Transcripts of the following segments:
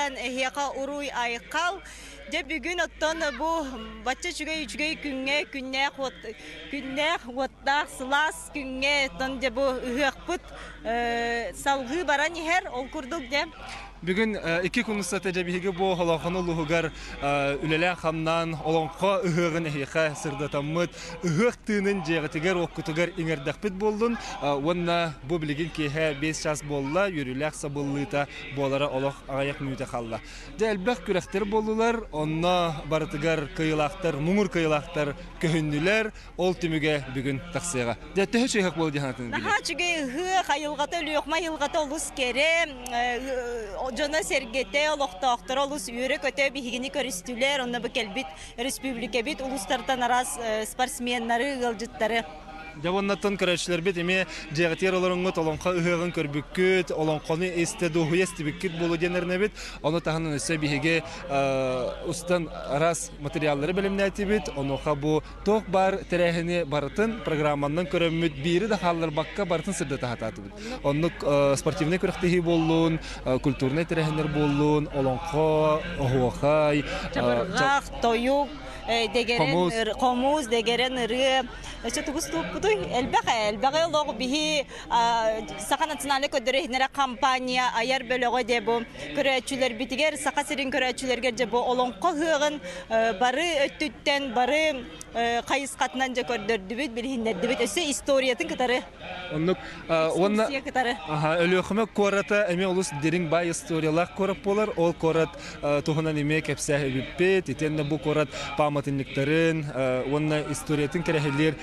аатыттан эһиэхэ уруй айхал. Дьэ бүгүн оттон бу бачча үчүгэй үчүгэй күҥҥэ күннээх уот күннээх уоттаах сылаас күҥҥэ оттон дьэ бу ыһыахпыт салгыы баран иһэр. Ол курдук дьэ Бүгүн икки күн устата дьэ биһиги бу Олоҥхону улууһугар үлэлээн-хамнаан олоҥхо ыһыаҕын эһиэхэ сырдатаммыт, ыһыах тыынын дьиэҕитигэр-уоккутугар иҥэрдэхпит буоллун уонна бу билигин киэһэ 5 чаас буолла, үөрүүлээх сабыллыыта буолара олох аҕыйах мүнүүтэ хаалла. Дьэ элбэх күрэхтэр буоллулар, онно барытыгар кыайыылаахтар, муҥур кыайыылаахтар көһүннүлэр, ол түмүгэ бүгүн тахсыаҕа. Дьэ төһө үчүгэй буолла дии санаатын Наһаа үчүгэй ыһыах, айылҕата, Өлүөхүмэ айылҕата олус кэрэ, дьоно-сэргэтэ, олохтоохторо олус үөрэ-көтө биһигини көрүстүлэр. Онно бу кэлбит республикабит улуустартан араас спортсменнары, ыалдьыттары. Дьэ уоннаттан көрөөччүлэрбит эмиэ дьиэҕитигэр олороҥҥут олоҥхо ыһыаҕын көрбүккүт, олоҥхону истэ дуоһуйа истибиккит буолуо диэн эрэнэбит. Ону таһынан өссө биһиги устан араас материаллары бэлэмнээтибит. Онуоха бу туох баар тэрээһини барытын программанан көрөммүт биири да хаалларбакка барытын сырдата сатаатыбыт. Оннук спортивнай күрэхтэһии буоллун, культурнай тэрээһиннэр буоллун, олоҥхо, оһуохай, чабырҕах, тойук, дэгэрэн хомус, дэгэрэн ырыа. Өссө тугус тууппутуй? Элбэх элбэҕи олох биһи Саха национальнай көрдөрөр компания айар бөлөҕө де бу көрөөччүлэрбитигэр Саха сирин көрөөччүлэригэр дьэ бу олоҥхо ыһыаҕын бары өттүттэн бары хайысхатынан дьэ көрдөрдүбүт, билиһиннэрдибит. Өссө историятын кытары. Оннук уонна кытары. Өлүөхүмэ куората эмиэ олус дириҥ баай историялаах куорат буолар. Ол куорат туһунан эмиэ кэпсээһибиппит. Итиэннэ бу куорат пааматынньыктарын уонна историятын кэрэһилиир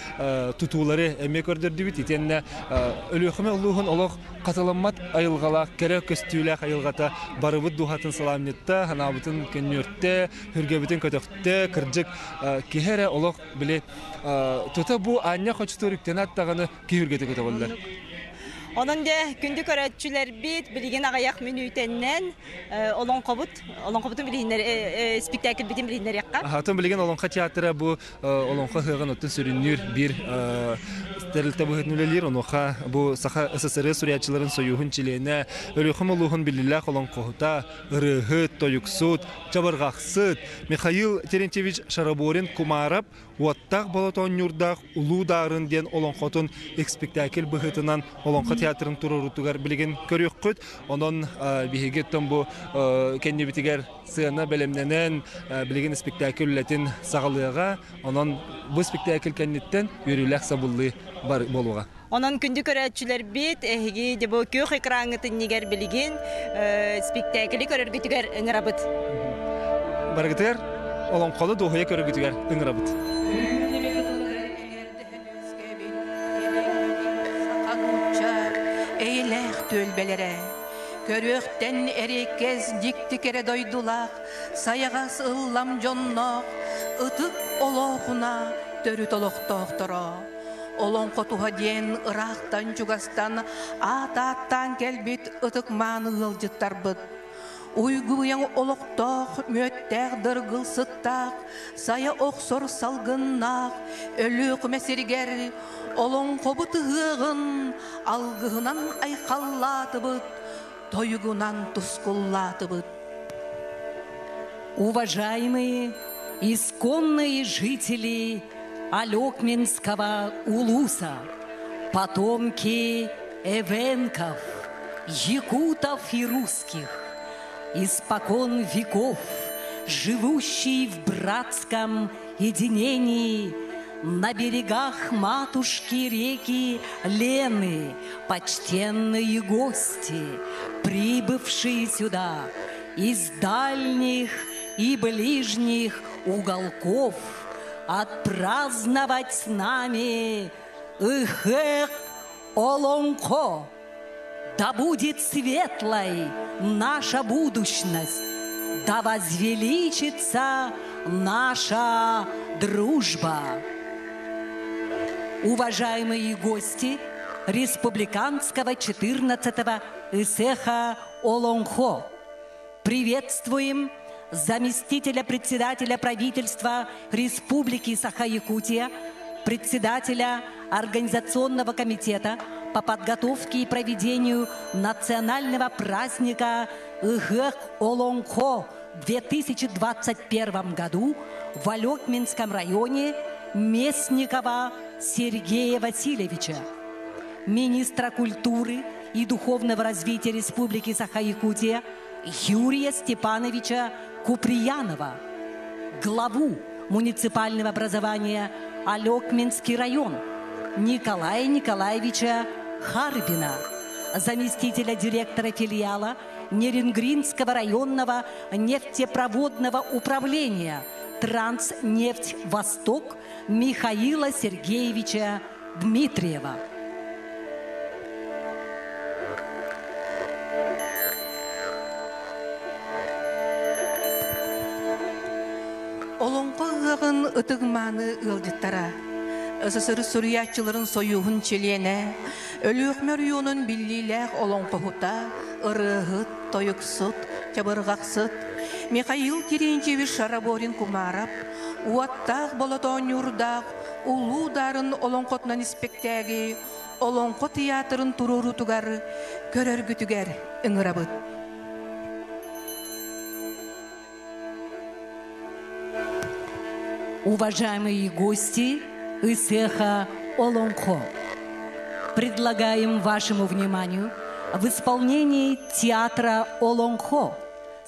тутуулары эмиэ көрдөрдүбүт. Итиэннэ Өлүөхүмэ улууһун олох хатыламмат айылҕалаах, кэрэ көстүүлээх айылҕата барыбыт дууһатын сылаанньытта, санаабытын көнньүөртэ, хүргэбитин көтөхтө. Кырдьык, киһи эрэ олох били тута бу аанньа хочотугар үктэнэ аттаҕына киһи үргэтэ көтөҕүллэр. Онон дьэ күндү көрөөччүлэрбит билигин аҕыйах мүнүүтэннэн олоҥхобут олоҥхобутун билиһиннэр спектакльбитин билиһиннэриэххэ. Атын билигин Олоҥхо театра бу Олоҥхо ыһыаҕын оттон сүрүннүүр биир тэрилтэ быһыытынан үлэлиир. Онуоха бу Саха СССР суруйааччыларын сойууһун чилиэнэ, Өлүөхүм улууһун биллиилээх олоҥхоһута, ырыаһыт, тойуксут, чабырҕахсыт Михаил Терентьевич Шараборин-Кумаарап Уоттаах болот оонньуурдаах Улуу Даарын диэн олоҥхотун спектакль быһыытынан Олоҥхо театрын туруоруутугар билигин көрүөххүт. Онон биһиги оттон бу кэннибитигэр сыана бэлэмнэнэн билигин спектакль үлэтин саҕалыаҕа. Онон бу спектакль кэнниттэн үөрүүлээх сабыллыы бар буолуоҕа. Онон күндү көрөөччүлэрбит, эһиги дьэ бу күөх экраҥҥыт иннигэр билигин спектаклы көрөргүтүгэр ыҥырабыт. Барыгытыгар олоҥхону дуоһуйа көрөргүтүгэр ыҥырабыт. Эйэлээх түөлбэлэрэ, көрүөхтэн эриэккэс дьикти кэрэ дойдулаах, сайаҕас ыллам дьонноох, ытык олоохуна төрүт олохтоохторо. Олоҥхо туһа диэн ыраахтан-чугастан аат-ааттаан кэлбит ытык-мааны ыалдьыттарбыт. Уйгуйаҥ олохтоох, мүөттээх дыргыл сыттаах, сайа охсор салгыннаах Өлүөхүмэ сиригэр олоҥхобут ыһыаҕын алгыһынан айхаллаатыбыт, тойугунан тускуллаатыбыт. Уважаемые исконные жители Алекминского улуса, потомки эвенков, якутов и русских, испокон веков живущие в братском единении на берегах матушки реки Лены, почтенные гости, прибывшие сюда из дальних и ближних уголков отпраздновать с нами Ыхэх Олонхо. Да будет светлой наша будущность, да возвеличится наша дружба. Уважаемые гости Республиканского 14-го Исеха Олонхо, приветствуем заместителя председателя правительства Республики Саха-Якутия, председателя Организационного комитета по подготовке и проведению национального праздника Ыһыах Олоҥхо в 2021 году в Олекминском районе Местникова Сергея Васильевича, министра культуры и духовного развития Республики Саха-Якутия Юрия Степановича Куприянова, главу муниципального образования Олекминский район Николая Николаевича Харбина, заместителя директора филиала Нерюнгринского районного нефтепроводного управления «Транснефть Восток» Михаила Сергеевича Дмитриева. Олоҥхо ыһыаҕын ытык-мааны ыалдьыттара, СССР суруйааччыларын сойууһун чилиэнэ, Өлүөхүмэ оройуонун биллиилээх олоҥхоһута, ырыаһыт, тойуксут, чабырҕахсыт Михаил Терентьевич Шараборин-Кумаров уоттаах болотоонньуурдаах Улуу Дарын олоҥхотунан испэктээги Олоҥхо тыйаатырын туруоруутугар көрөргүтүгэр ыҥырабыт. Уважаемые гости Ыһыаха Олоҥхо, предлагаем вашему вниманию в исполнении театра Олоҥхо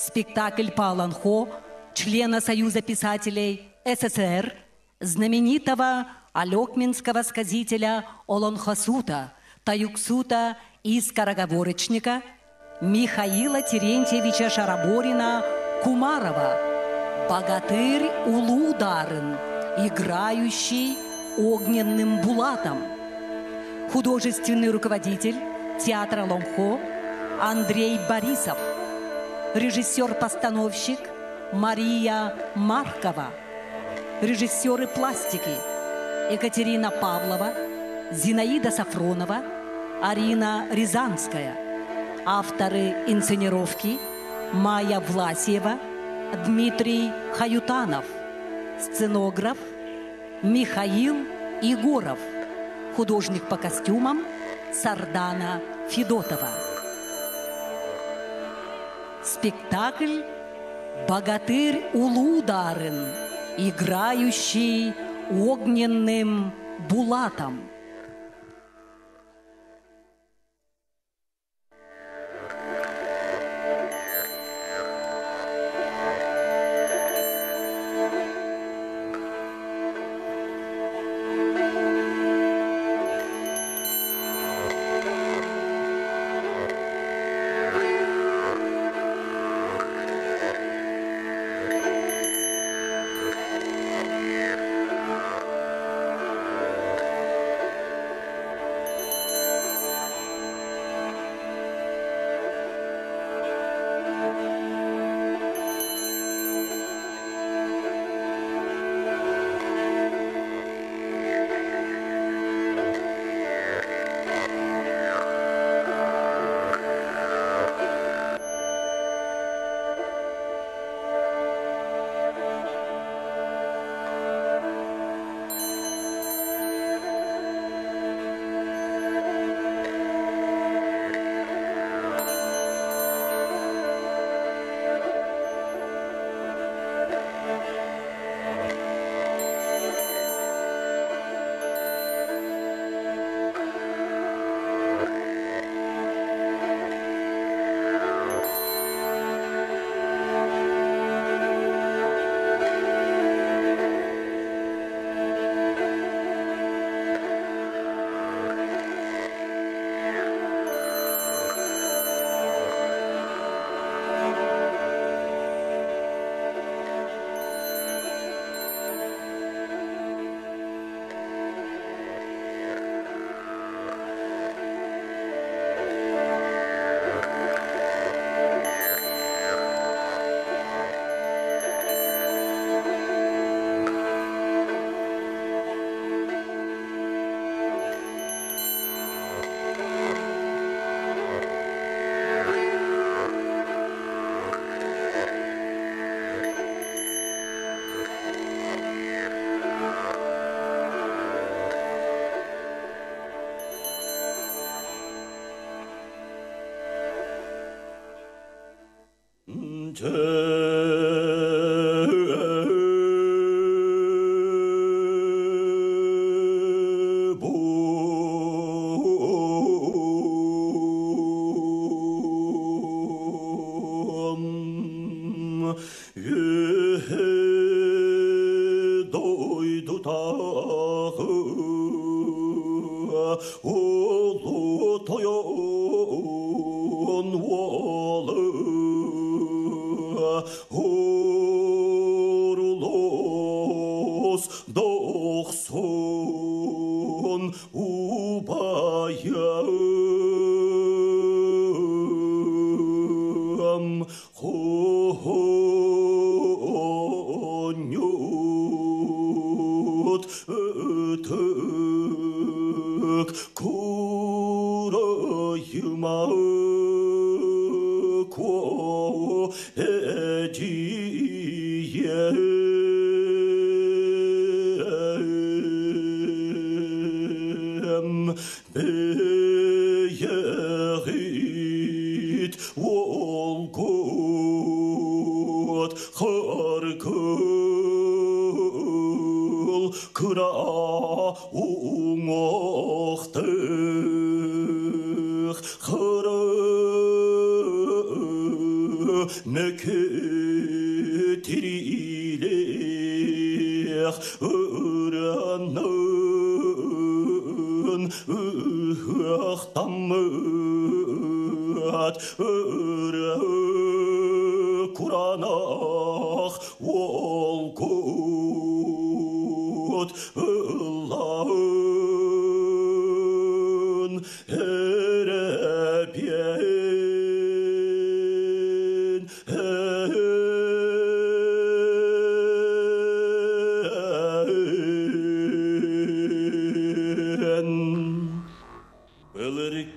спектакль по Олонхо члена Союза писателей СССР, знаменитого алекминского сказителя Олонхосута, Таюксута и скороговорочника Михаила Терентьевича Шараборина Кумарова, богатырь Улуу Дарын, играющий огненным булатом. Художественный руководитель театра Олоҥхо Андрей Борисов, режиссер-постановщик Мария Маркова, режиссеры пластики Екатерина Павлова, Зинаида Сафронова, Арина Рязанская, авторы инсценировки Майя Власьева, Дмитрий Хаютанов, сценограф Михаил Егоров, художник по костюмам Сардана Федотова. Спектакль «Богатырь Улуу Дарын», играющий огненным булатом.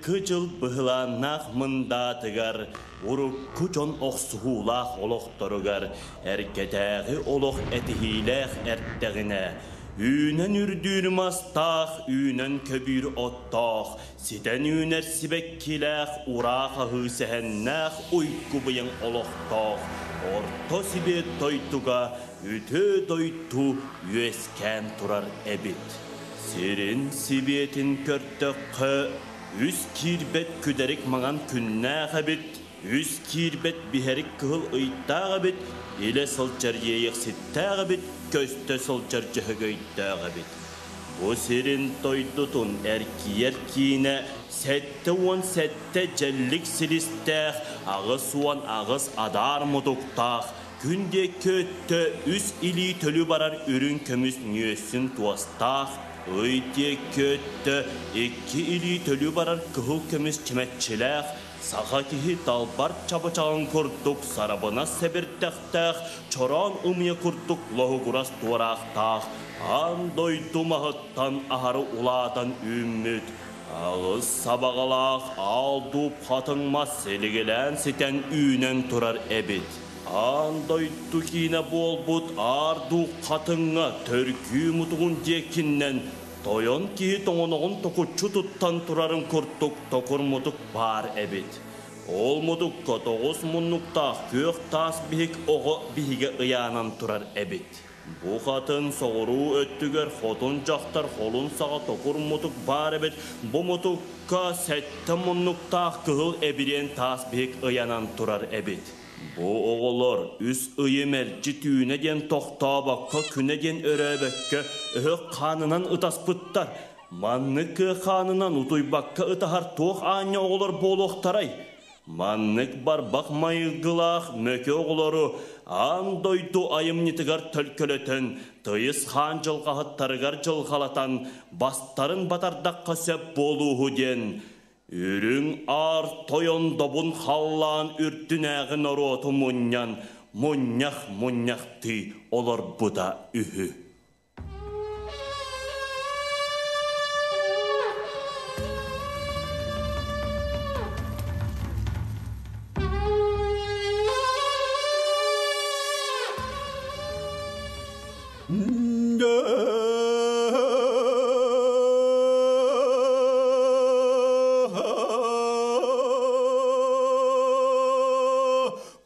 Кыжыл быһылааннаах мындаатыгар, урукку дьон охсуһуулаах олохторугар, эргэтээҕи олох этиһиилээх эрдэҕинэ, үүнэн үрдүүр мастаах, үүнэн көбүүр оттоох, ситэн үүнэр сибэккилээх, ураах аһыы сэһэннээх уйгу-быйаҥ олохтоох, орто сибиэт дойдуга үтүө дойду үөскээн турар эбит. Сирин сибиэтин көрдөххө, үс киирбэт күдэрик маҥан күннээх эбит, үс киирбэт биһэрик кыһыл ыйдаах эбит, илэ сылдьар иэйэхситтээх эбит, көстө сылдьар дьөһөгөйдөөх эбит. Бу сирин дойдутун эргийэр киинэ 77 дьэллик силистээх, 88 адаар мутуктаах, күн диэки өттө үс илии төлү барар үрүҥ көмүс нүөсүн туостаах, ый диэки өттө икки илии төлү барар кыһыл көмүс чэмэччилээх, саха киһи талбар чабычаҕын курдук сарабына сэбирдэхтээх, чороон ымыйа курдук лоһугурас туораахтаах, аан дойду маһыттан аһары улаатан үүммүт, аҕыс сабаҕалаах аал дууп хатыҥ мас силигилээн ситэн үүнэн турар эбит. Аан дойду киинэ буолбут аар дууп хатыҥҥа төргүү мутугун диэкиннэн тойон киһи тоҥоноҕун токуччу туттан турарын курдук токур мутук баар эбит. Ол мутукка тоҕус муннуктаах күөх таас биһик оҕо биһигэ ыйаанан турар эбит. Бу хатын соҕуруу өттүгэр хотун дьахтар холун саҕа токур мутук баар эбит. Бу мутукка сэттэ муннуктаах кыһыл эбириэн таас биһик ыйанан турар эбит. Бу оҕолор үс ыйы мэлдьи түүнэ диэн тохтообокко, күнэ диэн өрөөбөккө өһөх хаанынан ытаспыттар. Маннык кыа хаанынан утуйбакка ытаһар туох аанньа оҕолор буолуохтарай? Маннык барбах майгылаах мөкү оҕолору аан дойду айымньытыгар төлкөлөтөн, тыйыс хаан дьылҕаһыттарыгар дьылҕалатан, бастарын батардахха сөп буолууһу диэн, үрүҥ аар тойон добун халлаан үрдүнээҕи норуоту мунньан, мунньах-мунньахтыы олорбута үһү.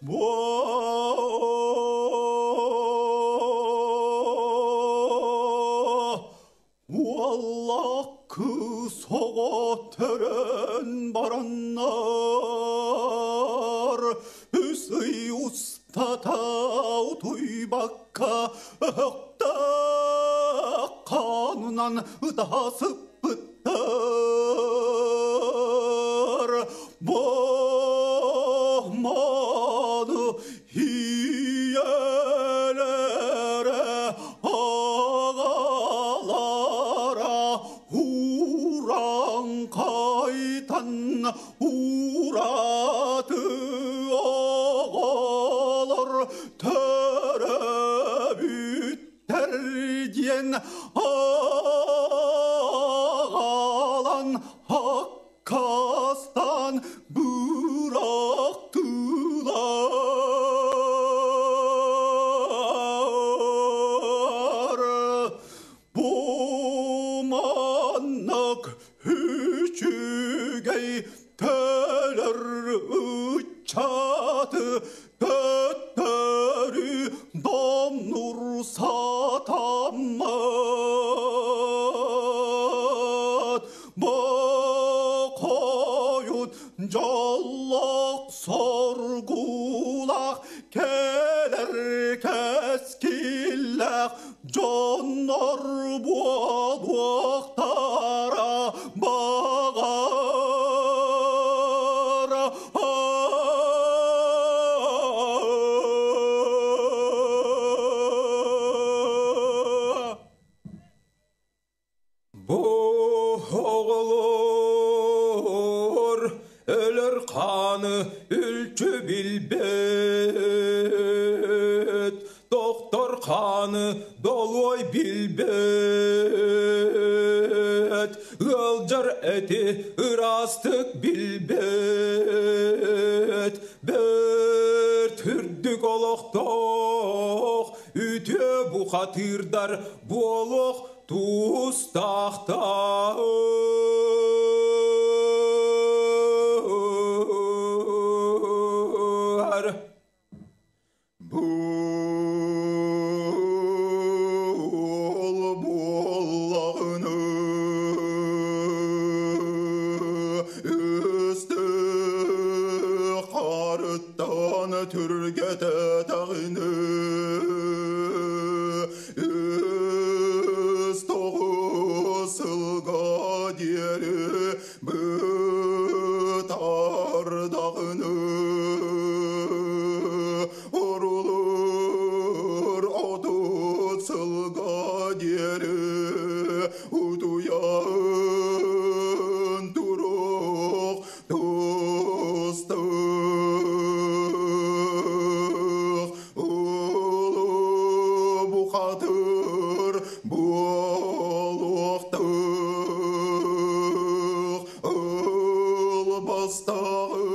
Boy! Оҕо төрөөн бараннар үс ый устата утуйбакка өһөхтөөх хаанынан ытаһа сыппыттар. Бу мааны ийэлэрэ аҕалара урааҥхайтан ураты оҕолор төрөөбүттэр диэн аҕалан аккаастаан бырахтылар. Бу маннык үчүгэй төлөр ыччаты төттөрү домнур сатаммат. Бу хойут дьоллоох соргулаах кэлэр кэскиллээх дьоннор буолуохтара баҕар. Бу оҕолор өлөр хааны үлчү билбэт, тохтор хааны долуой билбэт, ыалдьар эти ыраастык билбэт, бэрт үрдүк олохтоох үтүө бухатыырдар буолуох тустаахтар. Буол буоллаҕына өстөөх харыттан түргэтээтэҕинэ үс тоҕус сылга диэри бытаардаҕына орулуур 30 сылга диэри утуйан туруох тустаах. Улуу бухатыыр буолуохтаах ылбастааҕы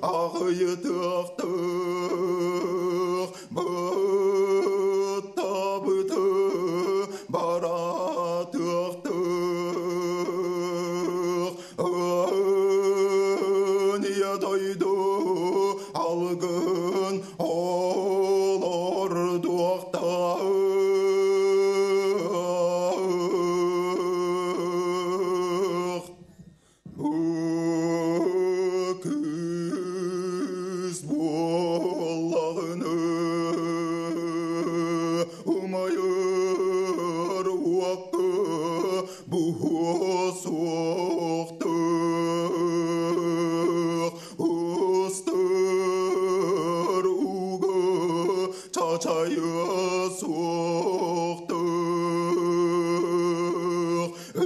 аҕыйытыахтаах быттабыты баратыахтаах Ийэ дойду алгын олордуохтаах. Бу кыыс буоллаҕына умайар уокка буһуо суохтаах, устар ууга чачайыа суохтаах,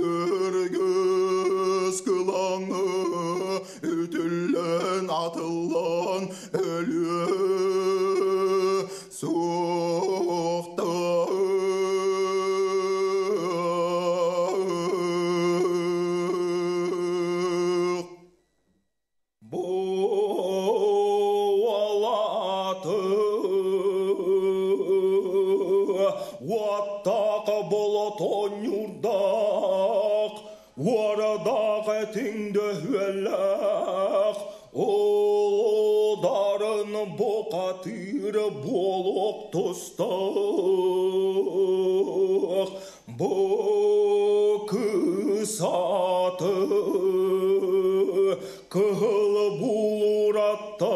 өргөс кылаҥҥа үтүллэн атыллан өлүө суохтаах. Бу уолаты уоттаах болотонньурдаах, уорадаах этиҥ дөһүөлээх, улуу бухатыыр буолуох тустаах. Бу кыыс Саты кыһыл булураттах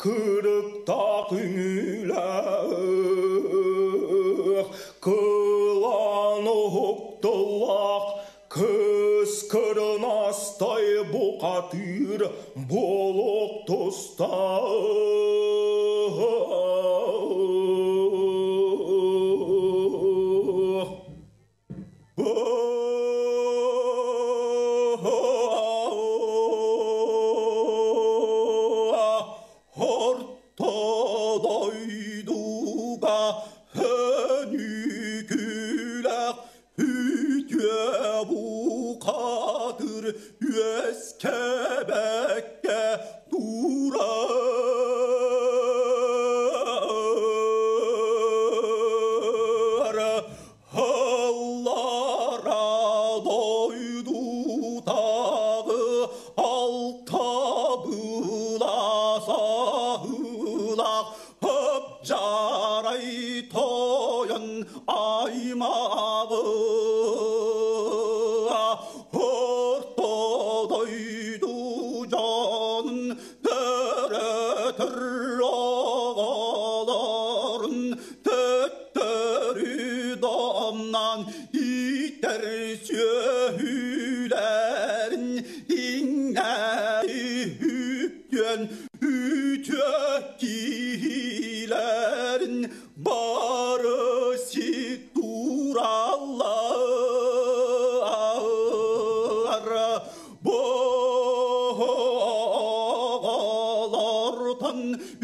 кырыктах үҥүүлээх кылан уһуктуллах кыс кырынастай бухатыыр буолуох тустаах. Орто дойдуга өнүкүлэх үтүө бухатыр үөскэбэккэ турар. Аллара дойдутагы алта быласаһылах жарай тойон аймагы орто дойду дьонун төрөтөр оҕолорун төттөрү домнан иитэр сүөһүлэрин иҥнэри үктүөн үтүө киһилэрин бары тураллар. Боҕолортон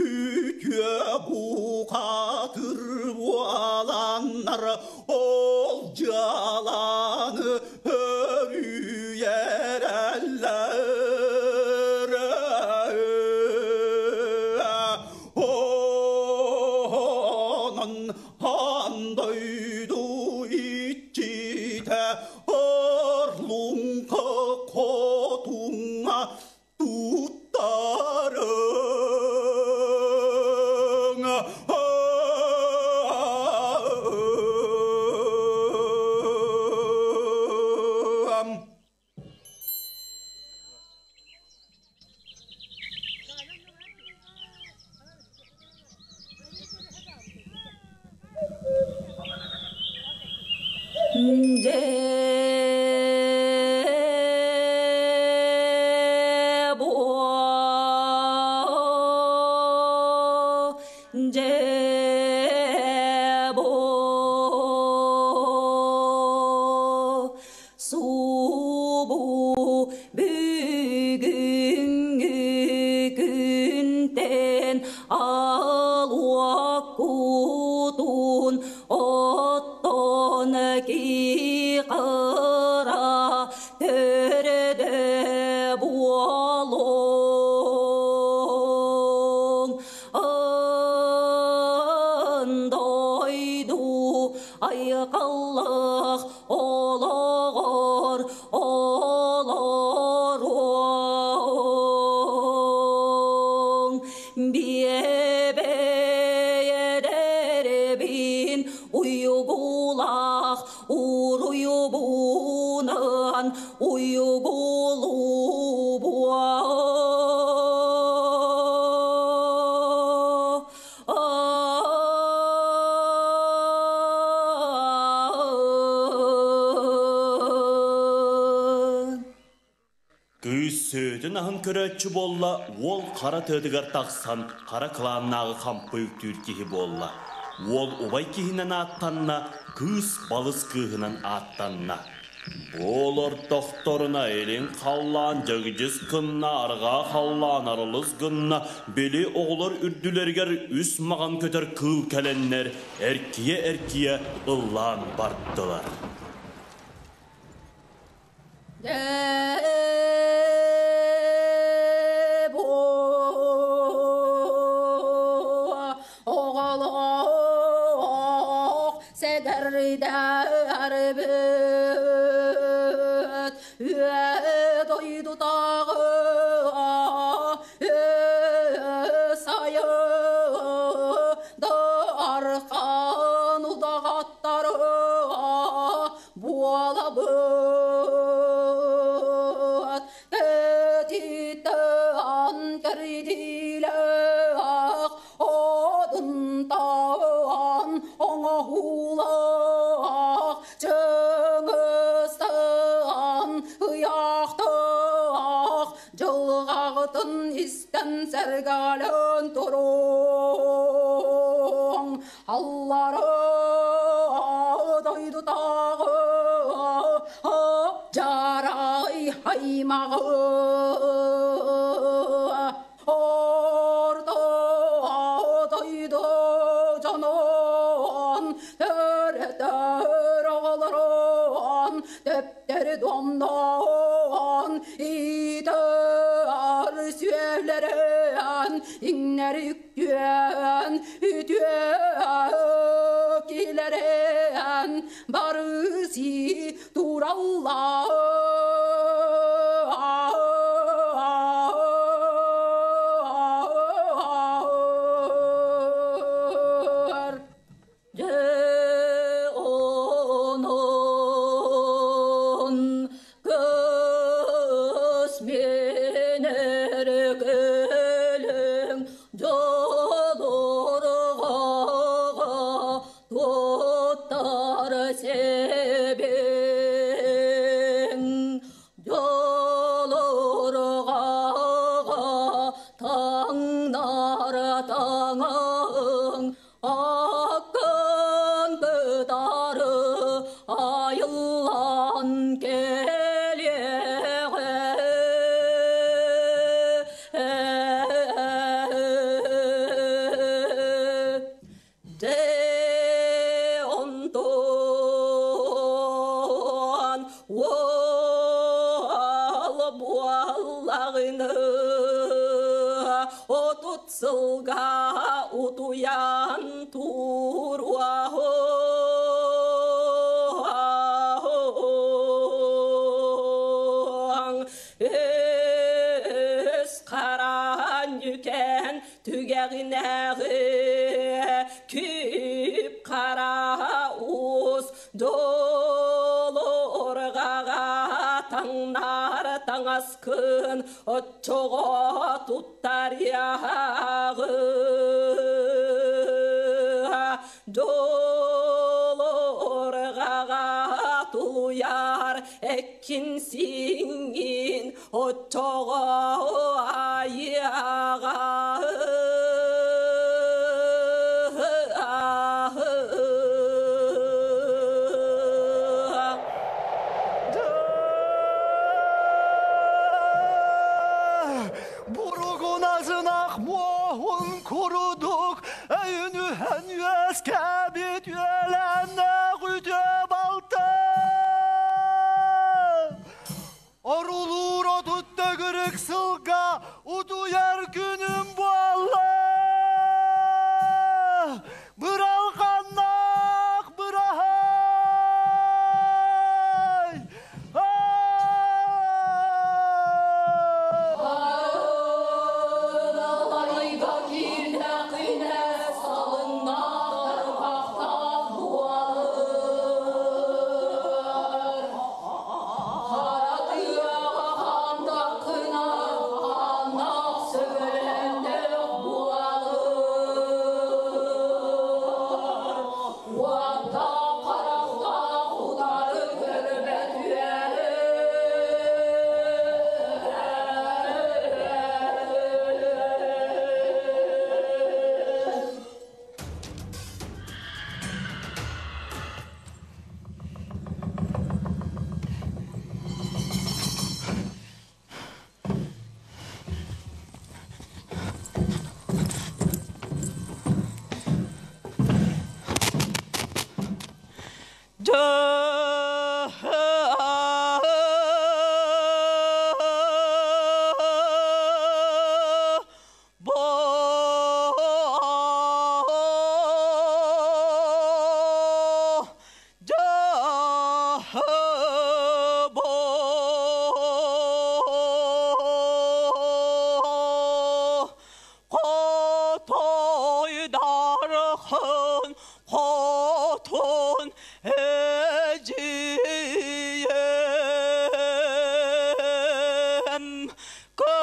үтүө бухатыр буоланнар ол дьыаланы өрүйэрэллэр. Онон аан дойду иччитэ Орлуҥха хотуҥҥа туттарыҥ. Дьэ-бо, субу бүгүҥҥү күнтэн алуоккутун оттон ки кыра төрдө буолуоҥ. Дойду айқаллах олоҕор олоруоҥ. Биэбэйдэрбин уйгулах уруйбунан уйгулубуа. Кыыс сөөтүн аһын көрөөччү буолла, уол хара тыатыгар тахсан, хара кылааннааҕы хампы үктүүр киһи буолла. Уол убай киһинэн ааттанна, кыыс балыс кыыһынан ааттанна. Буолар тохторуна илин халлаан дьэгдьис гынна, арҕаа халлаан арылыс гынна, били оҕолор үрдүлэригэр үс маҕан көтөр кыыл кэлэннэр эркийэ-эркийэ ыллаан бардылар. Оҕолоох сэгэрдэрбит үө дойдутааҕы сайы дархан удаҕаттары буолабыт. Ырыатын истэн сэргэлэн туруҥ. Аллара дойдутааҕы дьарай аймаҕы Орто дойду дьонун төрөтөр оҕолорун төптөрү домноон иитэр сүөлэрин иҥнэри үктүөн үтүө килэрин барыси тураллар. Дьэ онон көс миэнэр кэлэҥ дьолорҕоҕо туттар сэбиҥ дьолорҕоҕо таҥнар таҥаҥ аккын кытары айыллан кэлиэҕэ. Дьэ онтон уол буоллаҕына 30 сылга утуйан туруоһуҥ өс хараан үкэн түгэҕинээҕи күп хара уус дьолорҕаҕа таҥнар таҥаскын оччоҕо туттарыаҕы дьолорҕаҕа тулуйар эккин сиҥҥин оччоҕо айыаҕа. Буругуназынах муоһун курдук өйүнүһэн үөскээбит үөлээннээх үтүө балта Орулуур 30 сылга утуйар күнүм буолла. Быралҕаннаах быраһай! Арыналайга киирдэххинэ салыҥнаах тарбахтаах буолар. Хара тыаҕа хаамтаххына хааннаах сөбөлөннөх буолар. Уоттаах харахтаах утары көрбөт үөрэ. Хотойдархын хотун эдьиийим көс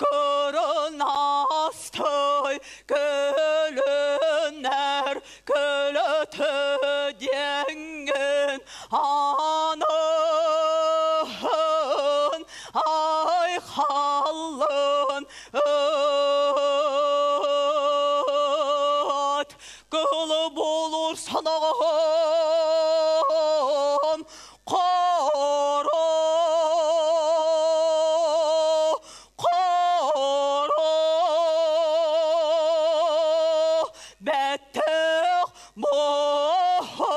көрүнастай көлүнэр көлөтө диэҥҥин аныһын Санаҕам Қара Қара Бәттэх Мохан.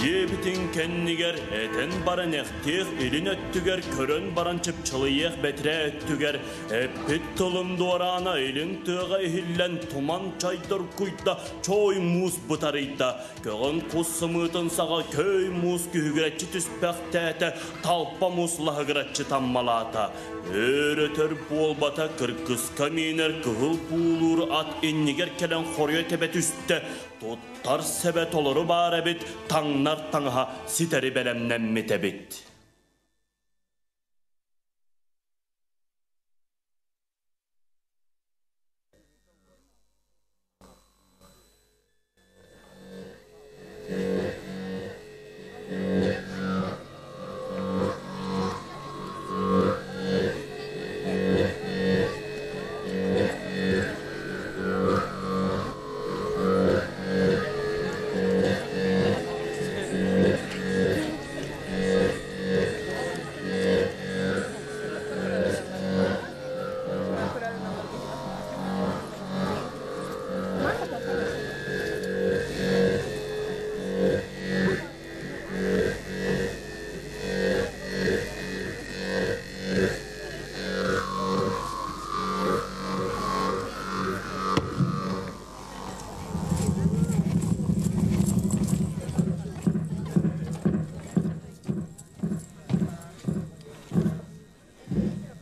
Диэбитин кэннигэр этэн баран эхтиэх илин өттүгэр көрөн баран чыпчылыйыах бэтирээ өттүгэр эппит тылым дуораана илин тыаҕа иһиллэн туман чайдар куйда чой муус бытарыйда көҕөн кус сымыытын саҕа көй муус күһүгүрэччи түспэхтээтэ талпа муус лаһыгыраччы таммалаата Өр-өтөр буолбата кыргыска миинэр кыһыл буулуур ат иннигэр кэлэн хоруйа тэбэ түстэ Туттар сэбэ толору баар эбит, таҥнар таҥаһа ситэри бэлэмнэммит эбит.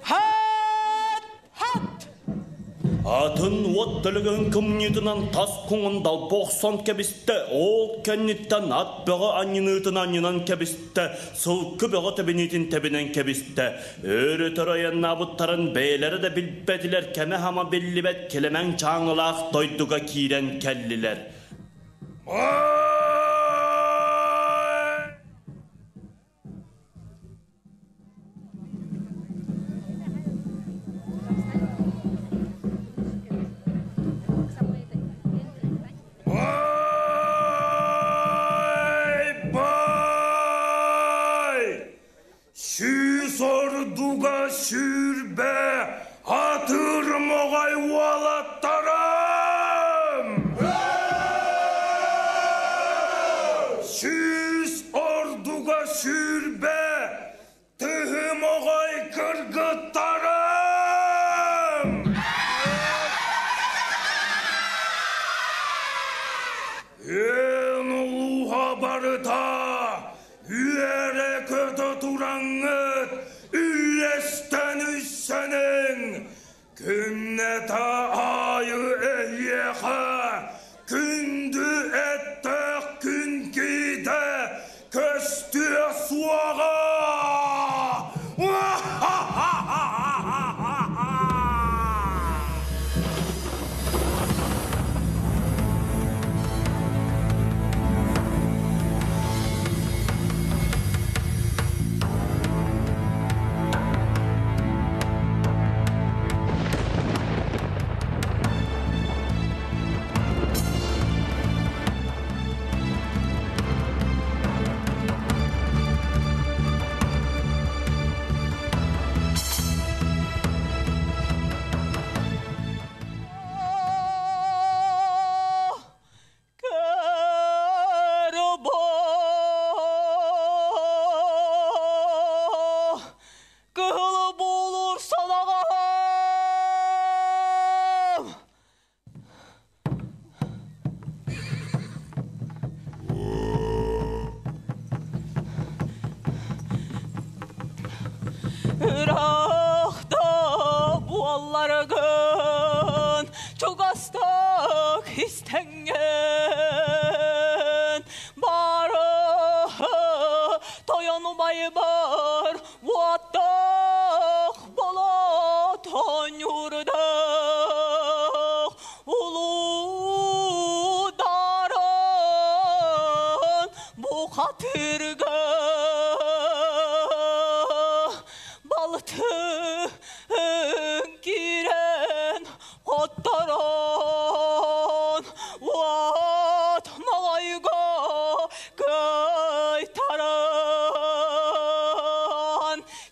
Хат! Хат! Атын уот төлөгөһүн кымньыытынан тас куҥун далба охсон кэбистэ, ол кэнниттэн ат бөҕө анньыныытын анньынан кэбистэ, сылгы бөҕө тэбиниитин тэбинэн кэбистэ. Өр-өтөр айаннаабыттарын бэйэлэрэ да билбэтилэр, кэмэ-хама биллибэт килэмэҥ чааҥылаах дойдуга киирэн кэллилэр. Бай! Бай! Сүүс ордуга сүүрбэ атыр моҕой уолаттарым! Сүүс ордуга сүүрбэ тыһы моҕой кыргыттарым! Эн улууһа барыта үөрэ-көтө тураҥҥыт үллэстэн үссэниҥ! Күннэтэ аайы эһиэхэ күндү эттээх күн киитэ көстүө суоҕа! Кыһылы буолур санаҕам. Ырахта буолларгын чугастык истэҥҥин бары тойон убайбар уоттаах болот оонньуурдун. Балтын киирэн хотторон уот моҕойго кыайтаран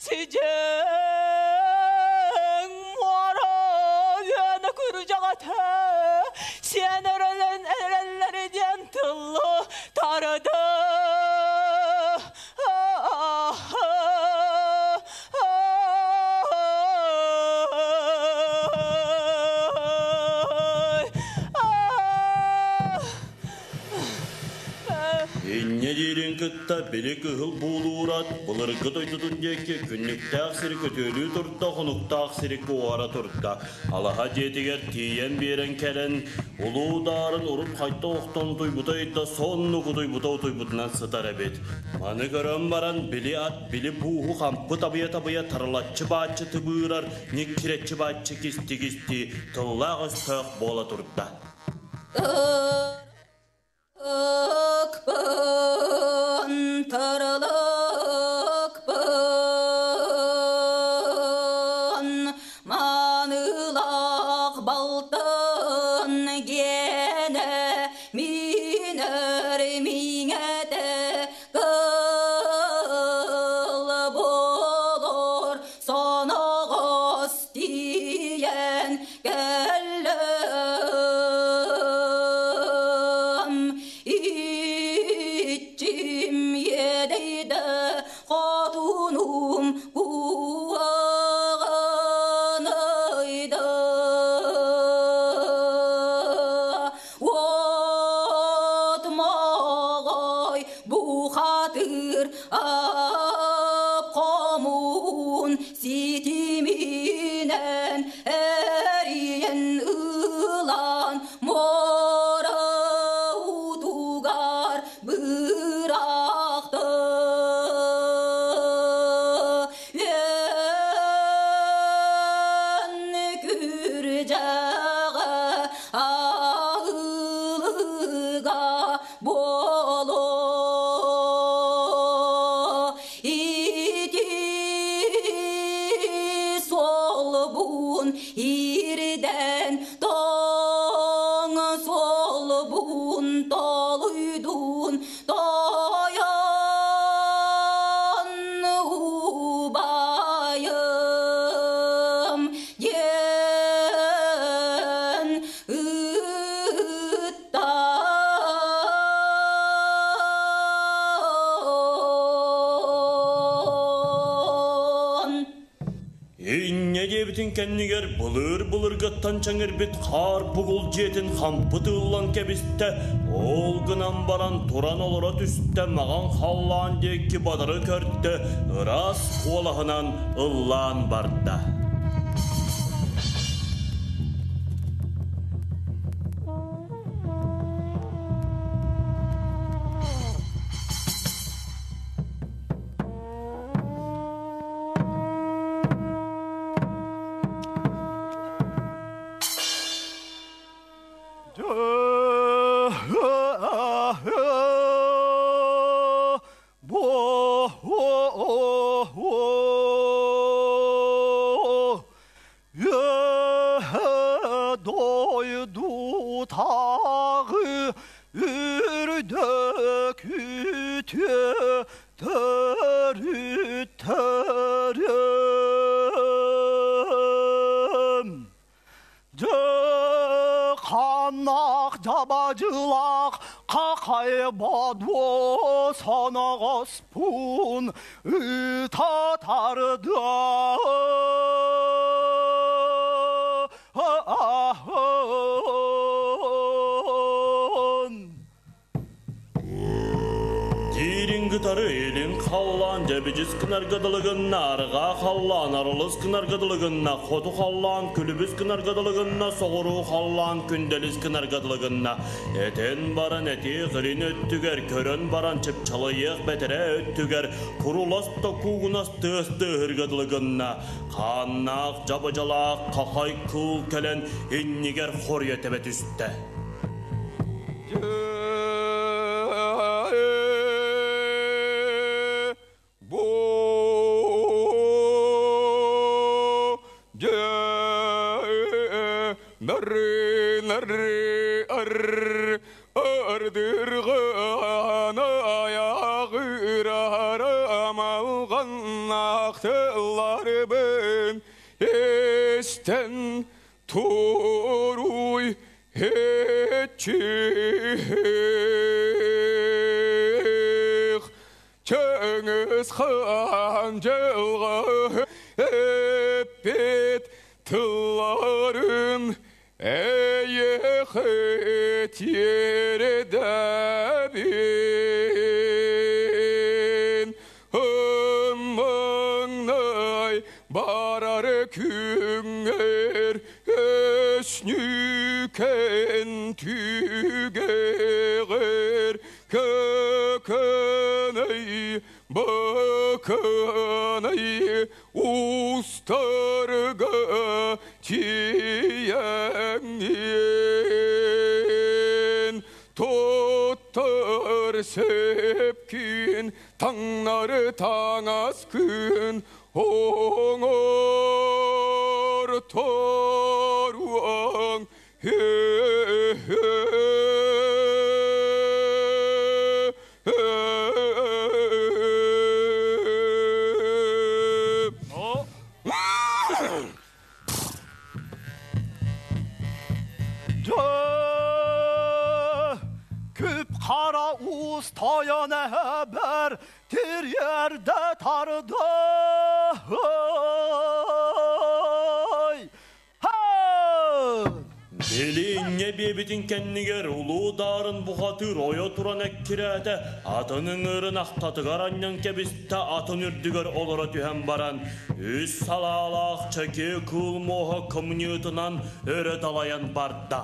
сидьиҥ муора үөнэ күрдьэҕэтэ сиэн эрэлэн эрэллэри диэн тыллы тарда. Инньэ диирин кытта били кыһыл буулуурат былыргы дойдутун диэки күннүктээх сири көтүөлүү турда, хонуктаах сири куоһара турда. Алаһа дьиэтигэр тиийэн биэрэн кэлэн, улуу даарын урут хайта охтон утуйбута ыйда соннук утуйбута утуйбутунан сытар эбит. Маны көрөн баран, били ат били бууһу хампы табыйа-табыйа тарылаччы бааччы тыбыырар, ньиккирэччи бааччы кисти-кисти тыллаах өстөөх буола турда. Ыкпын, тырылыкпын, маанылаах балтын гиэнэ минэр миҥэтэ кыл болор соноҕос тиийэн кэллим. Иччим иэдэйдэ хотунум куһаҕаныйда. Уот моҕой бухатыр ап хомуун ситиминэн эрийэн ылан муора утугар бырахты. Үөн күрдьэҕэ аһылыга буолуо. Ити суолбун ирдэн тоҥ суолбун толуйдун тойон убайым диэн ыытта. Инньэ диэбитин кэннигэр былыр-былыргыттан чэҥирбит хаар бугул дьиэтин хампы тыыллан кэбистэ, ол гынан баран туран олоро түстэ, маҕан халлаан диэки бадары көрдө, ыраас куолаһынан ыллаан барда. Дойдутағы үрдік үтө төрүттерім. Қанақ жабажылақ қақай бадуо санағаспун ытатарды. Диирин кытары илин халлаан дьэбидьис гынарга арҕаа халлаан арылыс гынарга хоту халлаан күлүбүс гынарга соҕуруу халлаан күндэлис гынарга этэн баран эти хырин өттүгэр көрөн баран чыпчалайыах бэтэрэ өттүгэр курулас да куугунас тыас тыаһырга хааннаах жабыжалаах хахай кыыл кэлэн иннигэр хоруйа тэбэ түстэ. Бу Нары нары ар ардырган аягыр амалган актыларбын эстен туруй хетчих Чыңгыз хан жылғы эппет тылларын эйехе тиэрдэбин Ыммаңнай барар күңер өснүкен түгегер көкөнөй бөкөнөй устарга тиеңин тоттор сепкин таңнары таңас күн оңор торуаң. Küp kara uz toyan haber tir yerde tardı. Ha! Билинне биэбитин кэннигэр улуу даарын бухатыр ойо туран эккирээтэ атынын ырын ахтатыгар анньан кэбистэ атын үрдүгэр олоро түһэн баран үс салаалаах чэки кыыл муоһа кымньыытынан өрө далайан барда.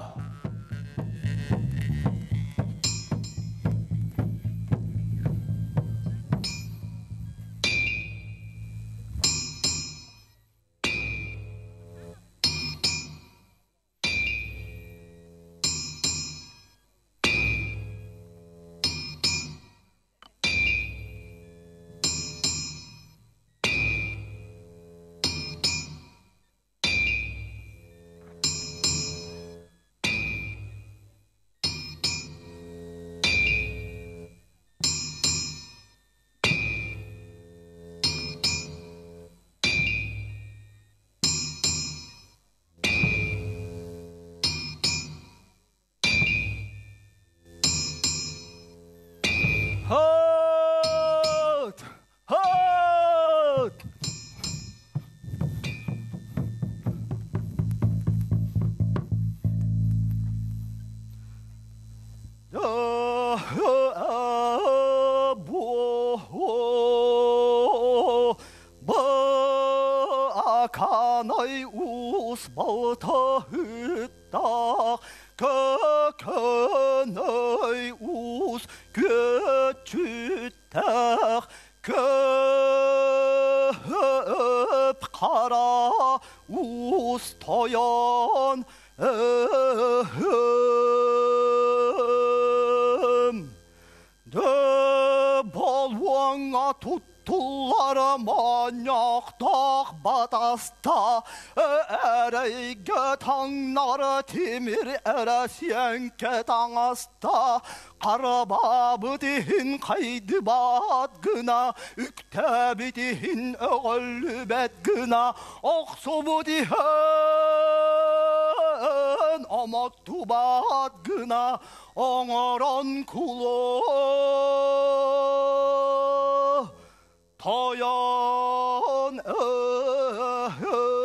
Halt! Halt! Баканай ус балта хыттақ, көкөнөй ус көчүттәк, көп қара ус тоян Дө болуаңа туттулар маньяқтақ батаста әрейге таңнар темир әрәсенке таңаста қарабабытихин қайдыбат гына үктәбитихин өғөлүбәт гына оқсубутихин омоттубат гына оңорон кулу тоян өһөм.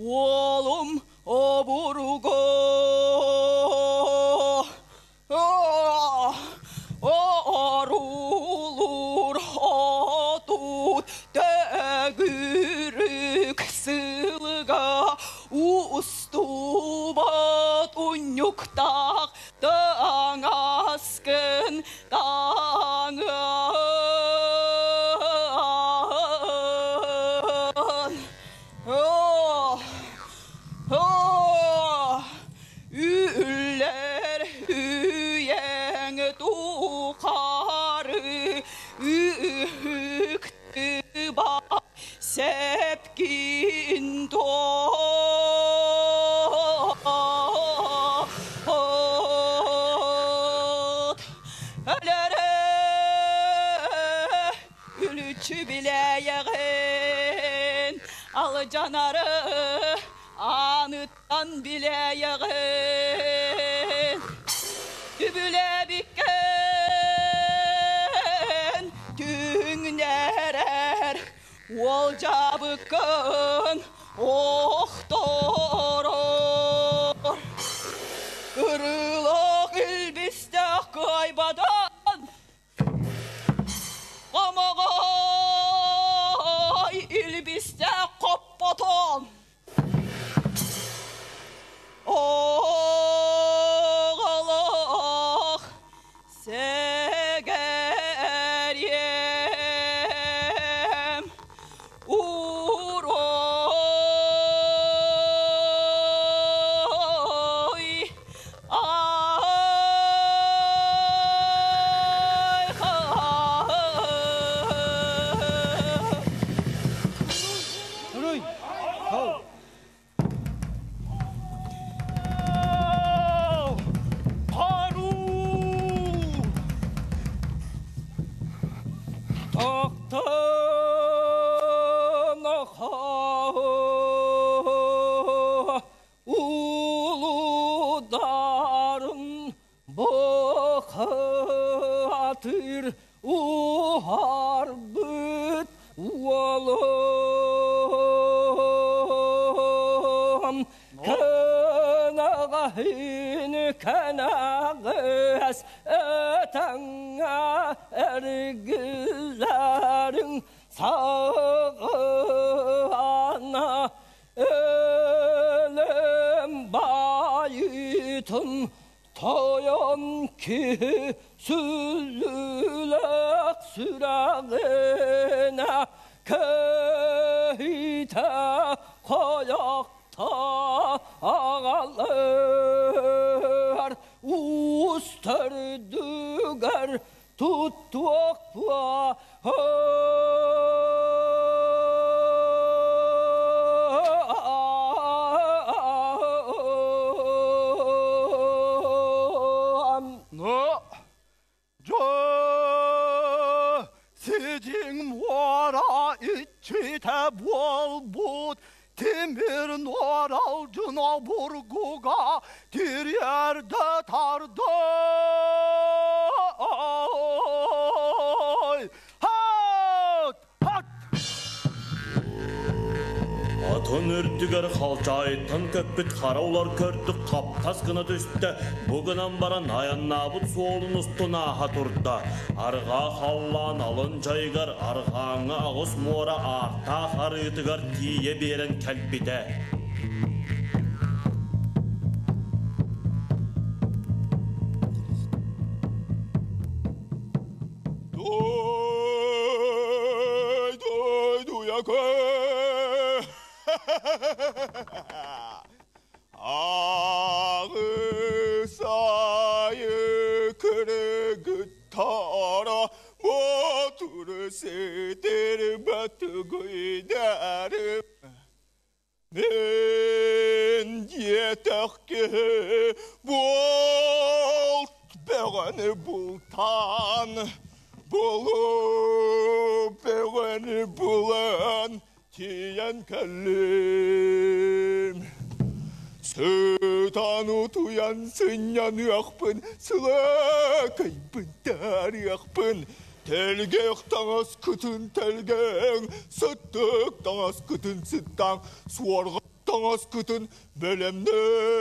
Уолум обуруго Орулур отут төгүрүк сылга устубат унньуктаах таҥаскын таҥан. Үллэр үйэҥ тухары үһүктүбат сэпкин туот. Өлөрө үлүчү билээйэҕин, алдьанары ааныттан билээйэҕин. Түбүлэбиккин түҥнэрэр уолдьабыккын охторор. Ырыылаах илбистээх кыайбатан Хомоҕой илбистээх хоппотон Оҕолох сэгэриэм уруй айхал. Уруй! Хару! Тохтон улударым бахатыр уһарбыт уолум кынаҕаһын кынаҕас этаҥҥа эргиллэриҥ саҕана өлөм байытын тойон киһи сүллүүлээх сүрэҕинэ көһүтэ хойохто аҕалар уус төрдүгэр туттуохпуа. Но сидиҥ муора иччитэ буолбут тимир нуоралдьын обургуга тириэрдэ тардый! Хат! Хат! Атын үрдүгэр халдьаайыттан көппүт хара улар көрдүк хаптас гына түстэ, бу гынан баран айаннаабыт суолун устун ааһа турда. Арҕаа халлаан алын дьайыгар арҕааҥҥы аҕыс муора аартаах арыытыгар тиийэ биэрэн кэлбитэ. Дуй, дуй, дуяка! Ағысайы кыргыттара ботуру сетер батыгыйдарым. Мен диэтэхке болт бөҕөнү бултаан, булуп бөҕөнү булан тиийэн кэллим. Сытан утуйан сынньаныахпын, сылакайбын таарыахпын, тэлгэх таҥас кытын тэлгэҥ, сыттык таҥас кытын сыттаҥ, суорҕа Таҥаскытын бэлэмнээһим.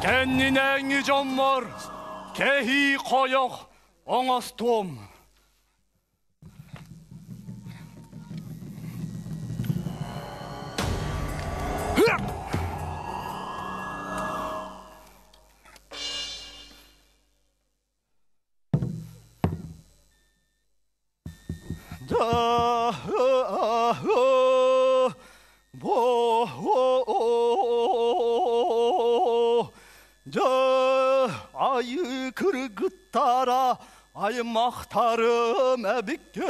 Кэннинээҥҥи дьоммор кэһии хойох оҥостуом. Айы кыргыттара аймахтарым эбиккит.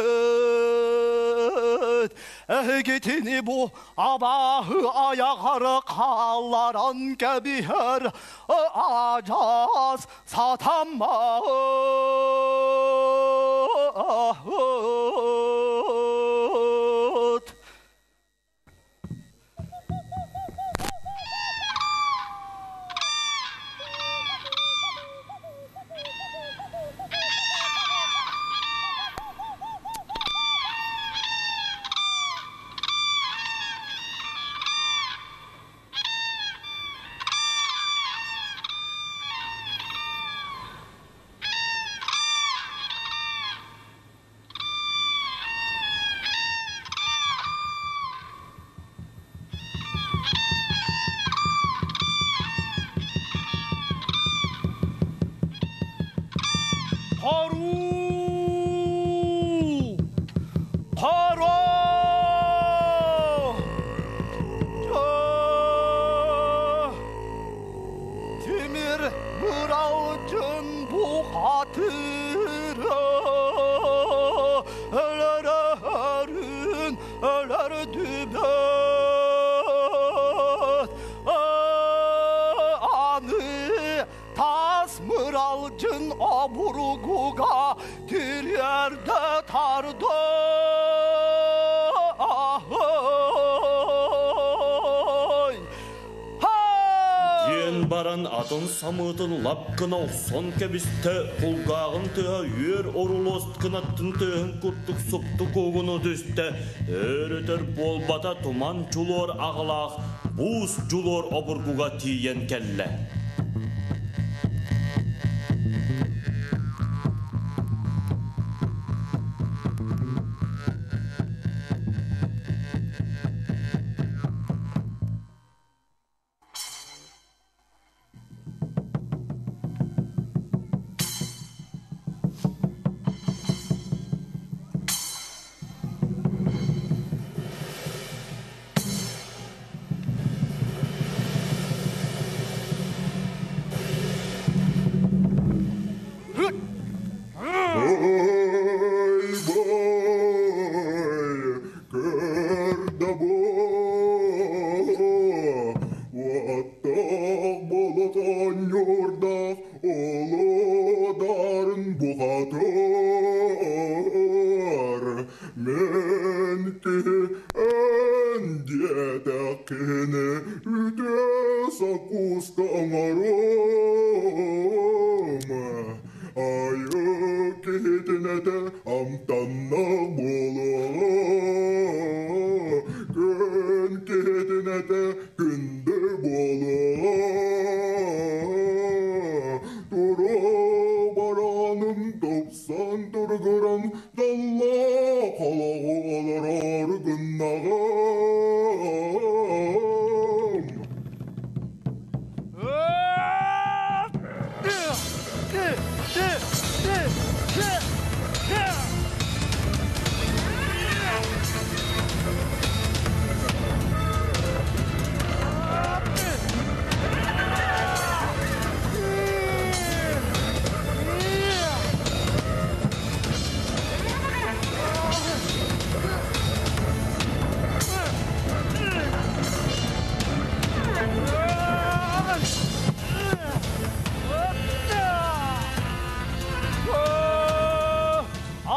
Эһигитини бу абааһы айаҕары хаалларан кэбиһэр адьас сатаммат. Хоруу! Хоро! Тимир быралдьын бухатыра өлөрөрүн өлөрдүбэт аны тас мыралдьын обургуга тириэрдэ тарды. Диэн баран атын самыытын лап гына охсон кэбистэ, кулгааҕын тыаһа үөр орулуос кынаттын тыаһын курдук супту куугуну түстэ, өр-өтөр буолбата туман дьулуор аҕалаах буус дьулуор обургуга тиийэн кэллэ. Диэтэххинэ үтүө сокууска оҥоруом. Айыы киһитин этэ амтаннаах буолуоҕа, күн киһитин этэ күндү буолуоҕа. Тура бараным тупсан тургуран даллаах олоҕу олорор гыннаҕым.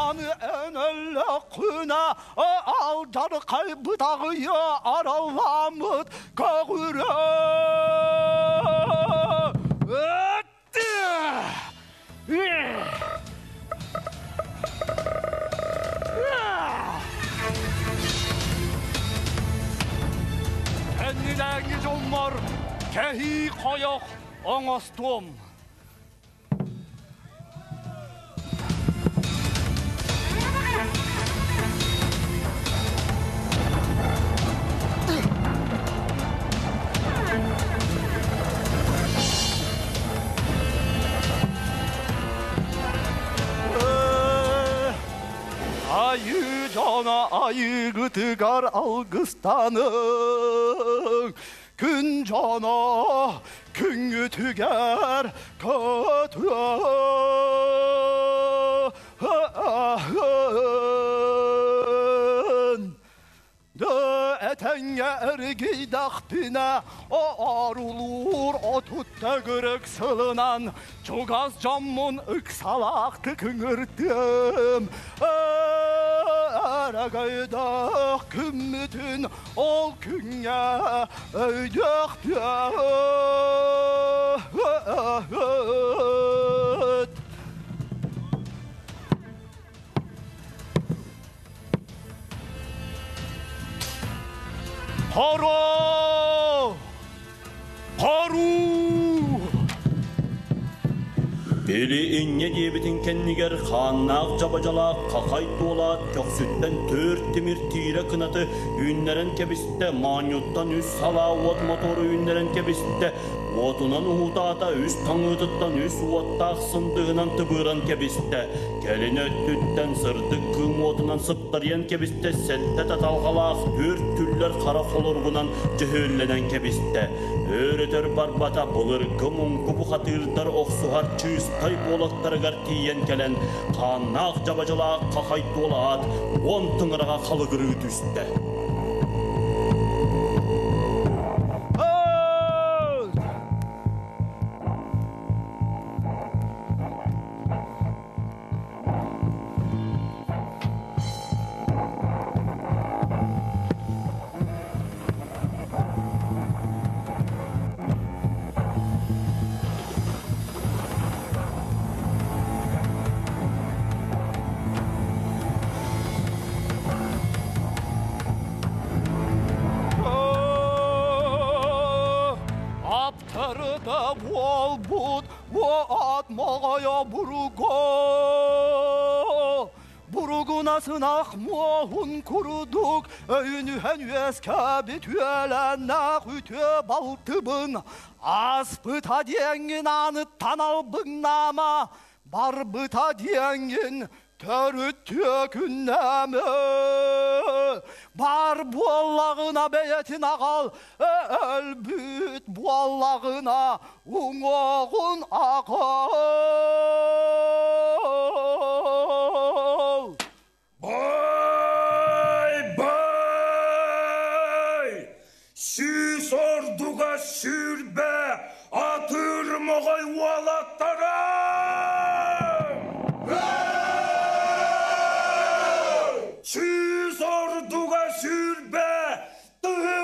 Аны эн өллөххүнэ алдьархай бытаҕыйа аралламмыт көҕүрэ. Кэннилээҥҥи дьоммор кэһии хойох оҥостуом. Айыы дьоно айыыгытыгар алгыстаныҥ, күн дьоно күҥҥүтүгэр көтүөҥ. Этэҥҥэ эргийдэхпинэ, оорулуур отут төгүрүк сылынан чугас дьоммун ыксалаахтык ыҥырдым. Өрөгөйдөөх күммүтүн ол күҥҥэ өйдүөхпүт. Хоро! Хоруу! Били инньэ диэбитин кэннигэр хааннаах дьабадьалаах хахай туолаат көхсүттэн түөрт тимир тиирэ кынаты үүннэрэн кэбистэ, моонньуттан үс салаа уот мотору үүннэрэн кэбистэ, уотунан уһутаата, үс таҥыытыттан үс уоттаах сындыһынан тыбыыран кэбистэ, кэлин өттүттэн сырдык кыым уотунан сыптарыйан кэбистэ, сэттэ таталҕалаах түөрт түллэр хара холоругунан дьөһүөллэнэн кэбистэ. Өр-өтөр барбата былыргы муҥку бухатыырдар охсуһар чыыстай буолактарыгар тиийэн кэлэн, хааннаах дьабадьылаах хахай туолаат, уон тыҥыраҕа халыгырыы түстэ. Аптарыта буолбут уот моҕойо буруго Буругуна сынах муоһун курдук өйүнүһэн үөскээбит үөлэннээх үтүө балтыбын ааспыта диэҥҥин ааныттан албыҥнаама барбыта диэҥҥин төрүт түөкүннээмэ бар буоллаҕына бэйэтин аҕал өлбүт буоллаҕына уҥуоҕун аҕал. Бай, бай! Сүүс ордуга сүүрбэ атыыр моҕой уолаттара! Сүүс ордуга сүүрбэ тыһы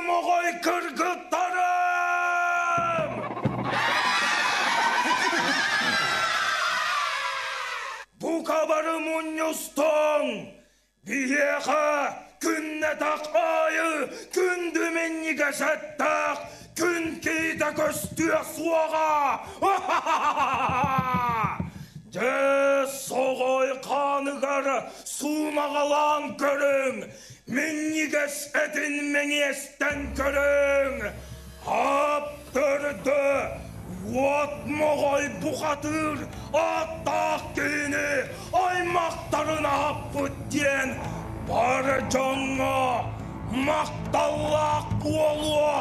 Мунньустуҥ! Биһиэхэ күннэтэх аайы күндү минньигэс эттээх күн киһитэ көстүө суоҕа! Дьэ, соҕой хааныгар суумаҕалаан көрүҥ, минньигэс этин мэҥиэстэн көрүҥ! Аптырды уот моҕой бухатыыр ааттаах киһини аймахтарын аһаппыт диэн бары дьоҥҥо махталлаах буолуо!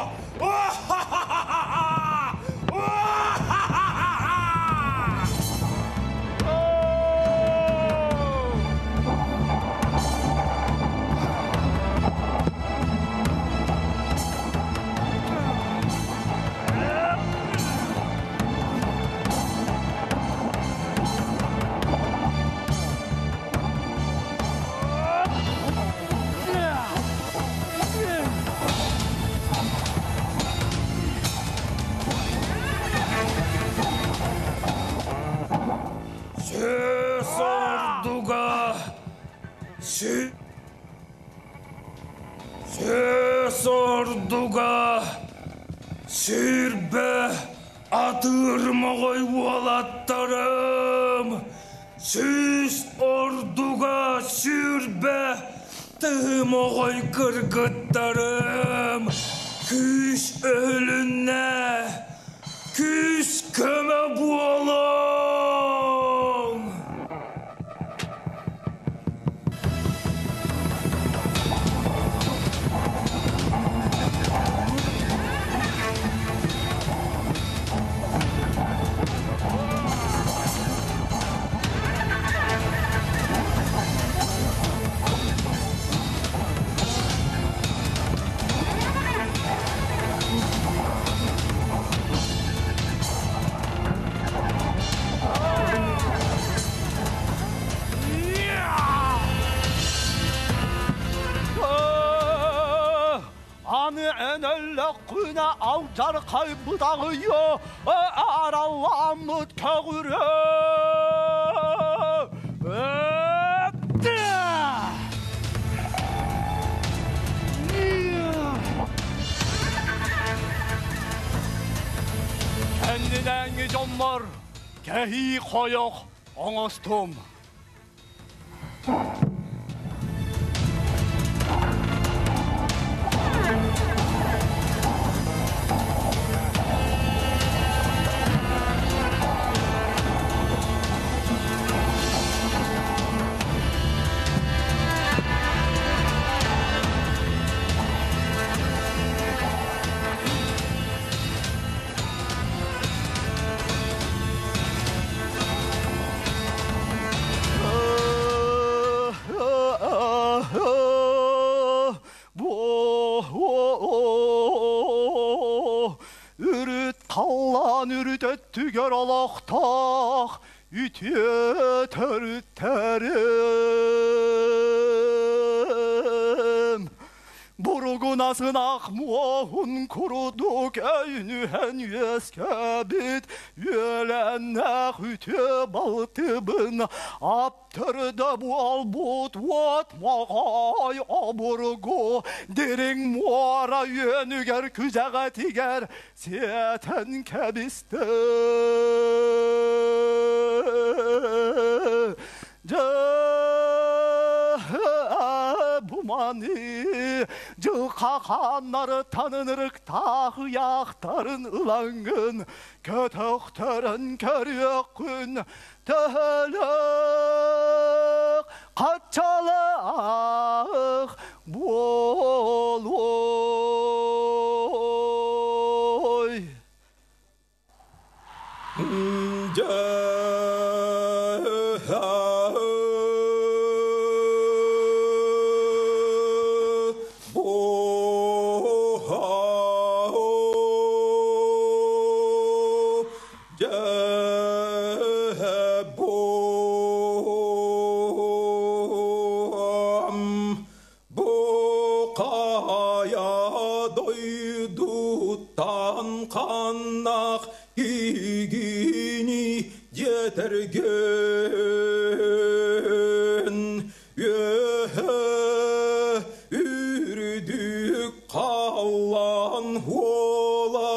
Сүүс ордуга Сүүс ордуга сүүрбэ атыыр моҕой уолаттарым сүүс ордуга сүүрбэ тыһы моҕой кыргыттарым күүс өһүлүннэ күүс көмө буолуҥ! Аны эн өллөххүнэ алдьархайбытаҕыйа аралламмыт көҕүрэ Кэннинээҥҥи дьоннор кэһии хойох оҥостум. Үрүт халлаан үрүт өттүгэр олохтоох үтүө төрүттэрим. Буругунас ынах муоһун курдук өйүнүһэн үөскэбит үөлэннээх үтүө балтыбын Аптырда буолбут уот моҕой обургу дириҥ муора үөнүгэр күдьэҕэтигэр сиэтэн кэбистэ. Дьэ бу маны дьылха хааннары танынырыктаах ыйаахтарын ылаҥҥын көтөхтөрөн көрүөххүн төһөлөөх хаччалаах буолуой. Дойдуттан ханнах кигини диэтэрген. Халлан хуола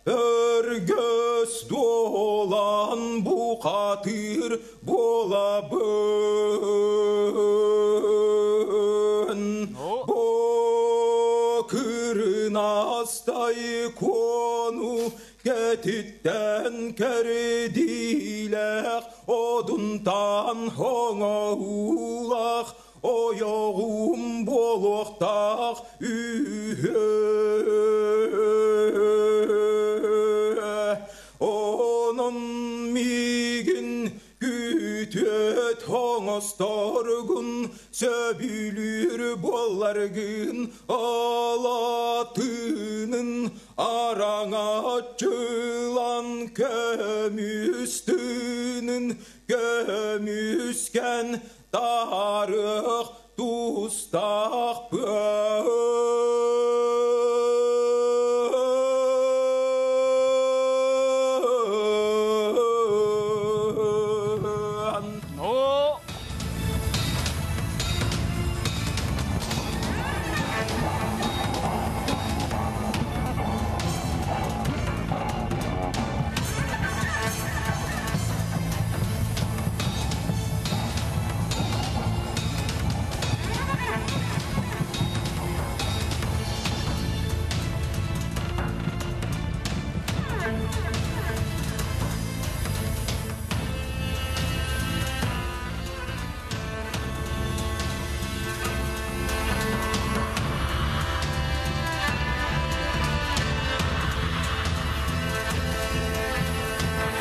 Өргөс дуолан бухатыр буолабын. Бокырынастай кону кэтиттэн кэрдиилээх одунтан хоҥоуулаах ойоҕум буолуохтаах үһү. Онон миигин күтүөт оҥосторгун сөбүлүүр буолларгын алатыынын араҥаччылан көмүс тыынын көмүскэн таарыах тустаахпын. О!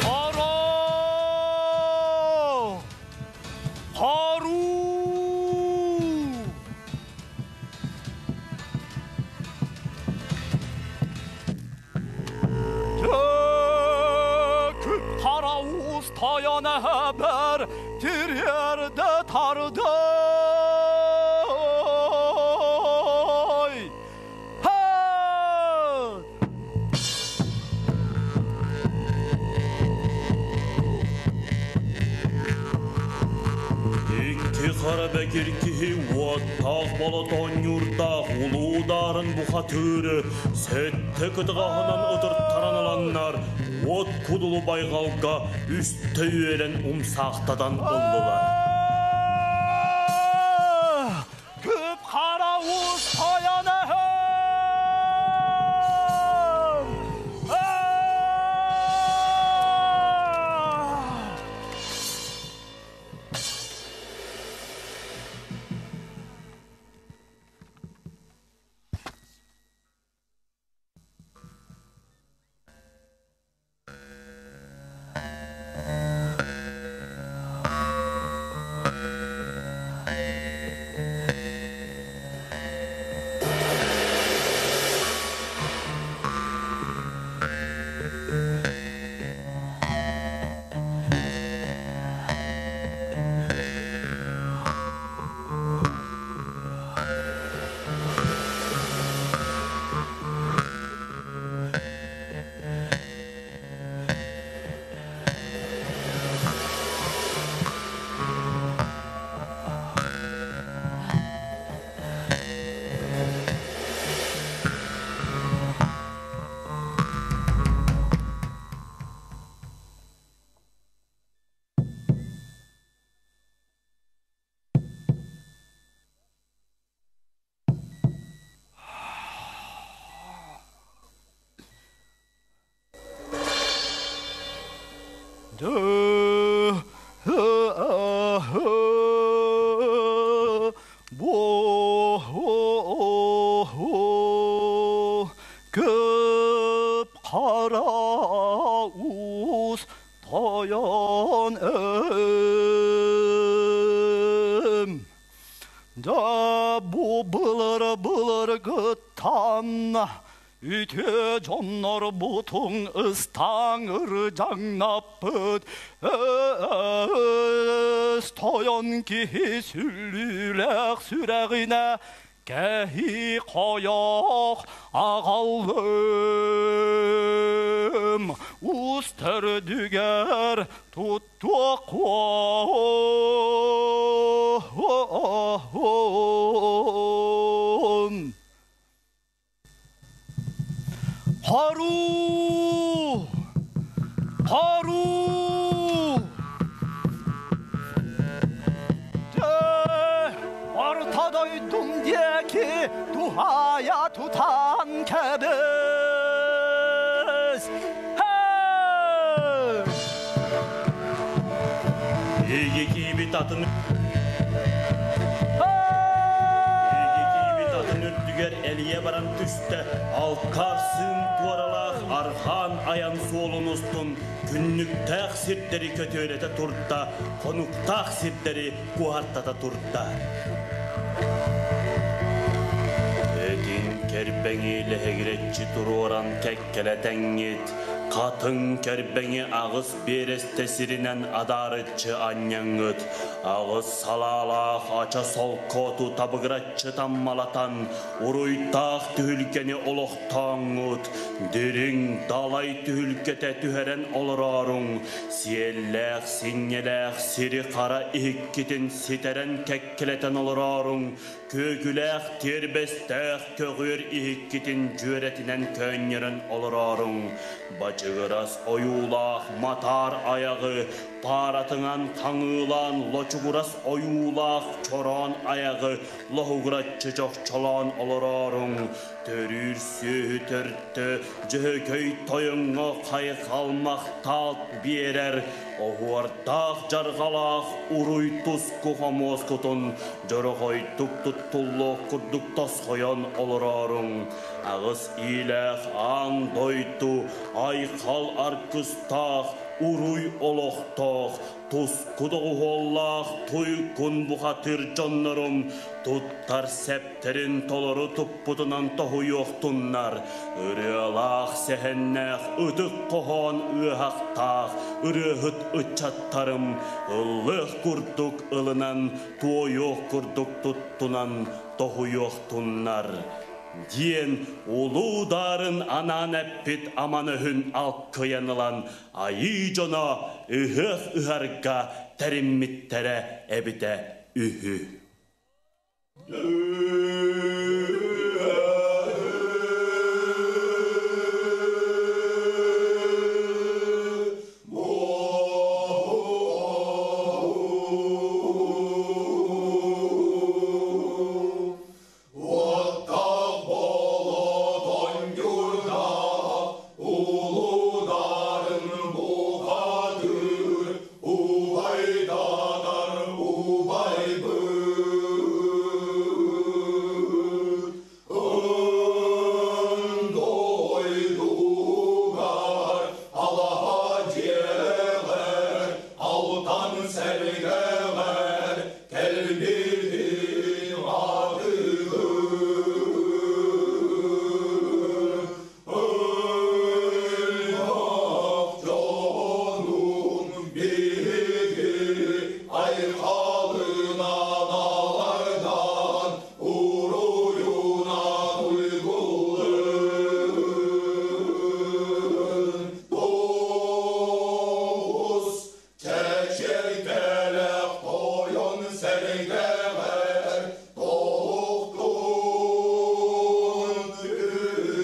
Харо! Хару! Төкүп қара уыз таяна хабар тирерді тарды. Ха! Икки хара бэкир киһи уоттаах болотонньуурдаах улуударын бухатыыры сэттэ кытыгаһынан ытыртаран ыланнар уот кудулу байҕалга үстэ үөлэн умсаахтатан ыллылар. Күп қара уыз таяна Көп қара уыз таян эм. Да бу былыр былыргыттан үтө дьоннор бутуҥ ыстаҥыр дьаҥнаппыт өс тойон киһи сүллүүлээх сүрэҕинэ кэһи хойох аҕаллым ус төрдүгэр туттуоххуон. Хоруу! Хоруу! Дьэ, орто дойдум диэки туһаайа тутан кэбис! Hey! Эйги киибит атын Эйги киибит атын үрдүгэр элийэ баран түстэ, алкаар сыын туоралаах арҕаан айан суолун устун күннүктээх сирдэри көтүөрэтэ турда, хонуктаах сирдэри куоһартата турда. Этин кэрбэҥи лэһигирэччи туруоран кэккэлэтэҥҥит, хатыҥ кэрбэҥи аҕыс биэрэстэ сиринэн адаарыччы анньаҥҥыт, аҕыс салаалаах ача солкооту табыгыраччы таммалатан, уруйдаах түһүлгэни олохтооҥҥут, дириҥ далай түһүлгэтэ түһэрэн олорооруҥ, сиэллээх синньэлээх сири хара иһиккитин ситэрэн кэккэлэтэн олорооруҥ, күөгүлээх тиэрбэстээх көҕүөр иһиккитин дьүөрэтинэн көөнньөрөн олорооруҥ, бачыгырас ойуулаах матаар айаҕы пааратынан хаҥыылаан лочугурас ойуулаах чороон айаҕы лоһугураччы чохчолоон олорооруҥ, төрүүр сүөһү төртө Дьөһөгөй тойоҥҥо хайҕалмахтаалт биэрэр оһуордаах дьарҕалаах уруй туску хомуоскутун дьороҕойдук туттуллуох курдук тосхойон олорооруҥ, аҕыс иилээх аан дойду айхал аргыстаах уруй олохтоох туску доҕуһуоллаах туйгун бухатыыр дьоннорум туттар сэптэрин толору туппутунан тоһуйуохтуннар, ырыалаах сэһэннээх ытык хоһоон ыаһахтаах ырыаһыт ыччаттарым ыллыах курдук ылынан, туойуох курдук туттунан тоһуйуохтуннар диэн улуу даарын анаан эппит аман өһүн алкыйан ылан айыы дьоно ыһыах ыһарга тэриммиттэрэ эбитэ үһү. Улуударын бухатыр, убайдадар убайбыт. Ындойдугар алаһа дьиэҕэр, алтан сэргэҕэр кэлбитин атыгыр. Аймах дьонун биһиги айхалынан алардан, уруйунан уйгулын. Тоҕус чэчиргэлэх тойон сэргэҕэр толуктун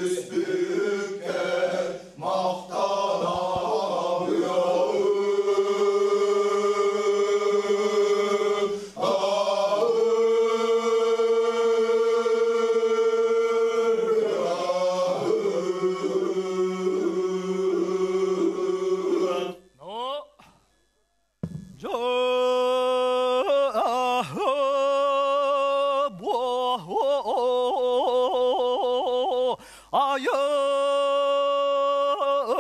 түспүккэр махтанабыа.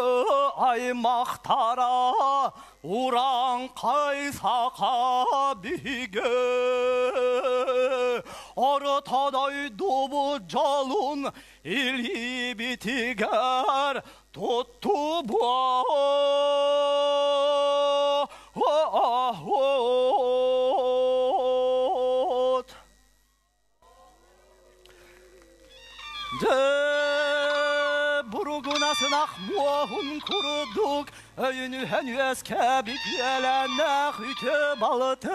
Но аймақтара ураңқай сақа биге ортадай дубу жалун илибитигер тутту буот. Дьэ, буругунасынах муоһун курдук өйүнүһэн үөскээбит үөлээннээх үтүө балтым.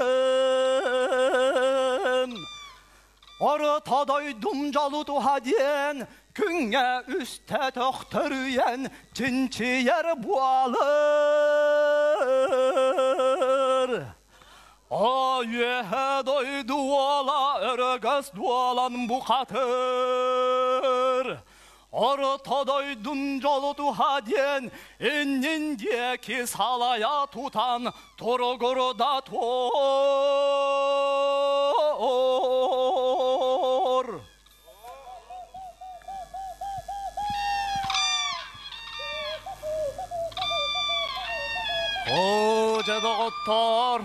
Орто дойдум дьолу туһа диэн, күҥҥэ үстэ төхтөрүйэн чинчийэр буолар. О үөһэ дойду уола өрөгөс дуолан бухатыр. Орто дойдун дьолу туһа диэн, иннин диэки салайа тутан туругурда тур. О, дьэ доҕоттоор,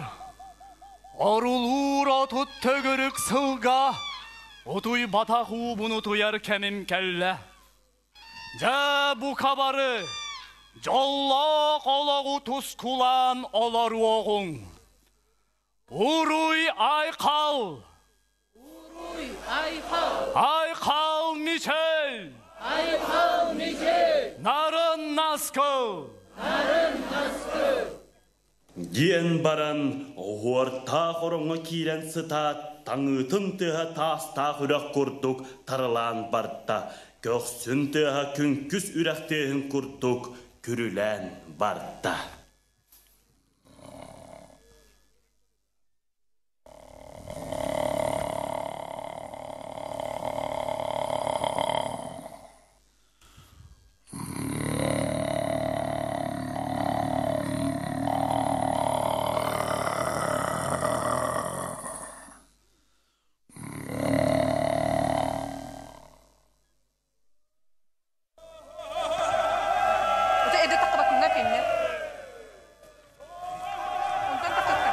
орулуур отут төгүрүк сылга утуйбатах уубун утуйар кэмим кэллэ. Дьэ бука бары дьоллоох олоҕу тускулаан олоруоҕуҥ. Уруй айхал! Уруй айхал! Айхал Мичел! Айхал Мичел! Нарын Наскыл! Нарын Наскыл! Диэн баран, оһуортаах ороҥҥо киирэн сытаат, таҥыытын тыаһа таастаах үрэх курдук тарылаан барда, көхсүн тыаһа күҥкүс үрэх тыаһын курдук күрүлээн барда. Эдэ таххабаккына кэннэ. Онтон таххакка.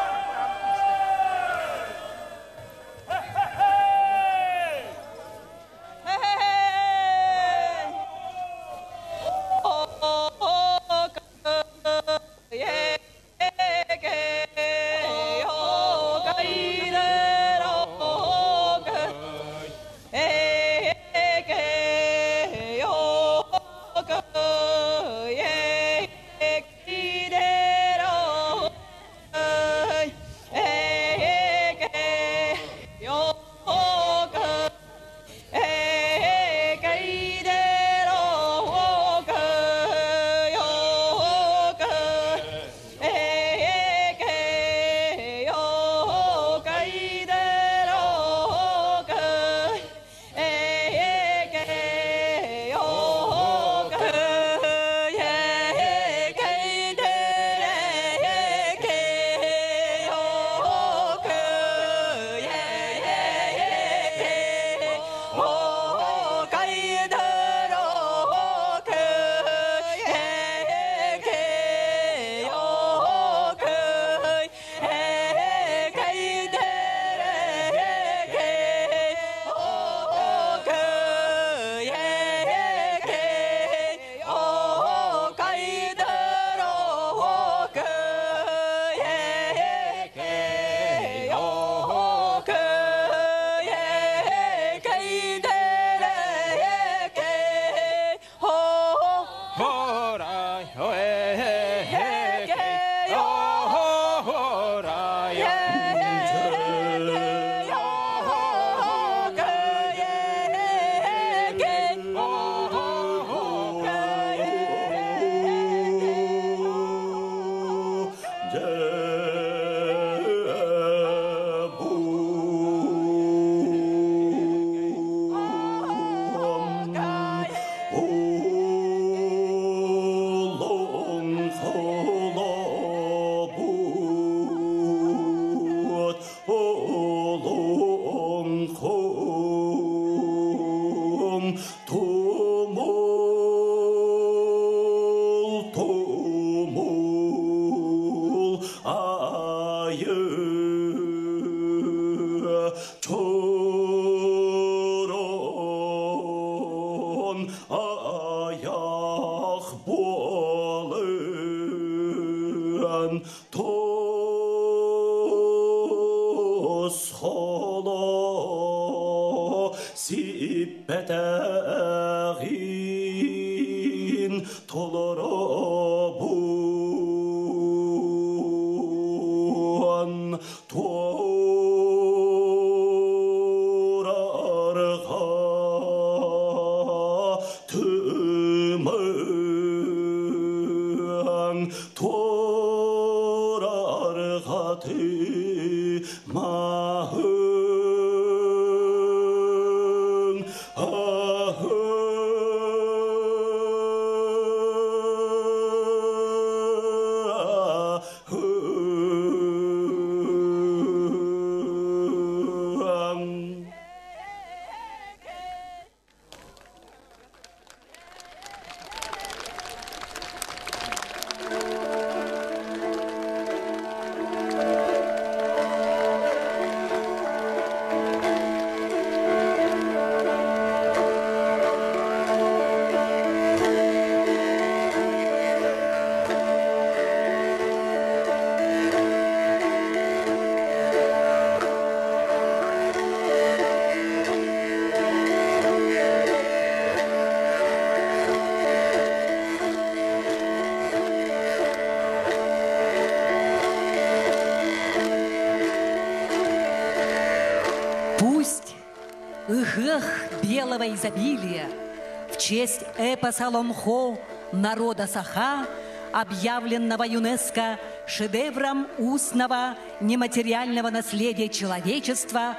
Толоробун. Ураты маһыҥ аһыҥ. Пусть ыхых белого изобилия в честь эпоса Лонхо народа Саха, объявленного ЮНЕСКО шедевром устного нематериального наследия человечества,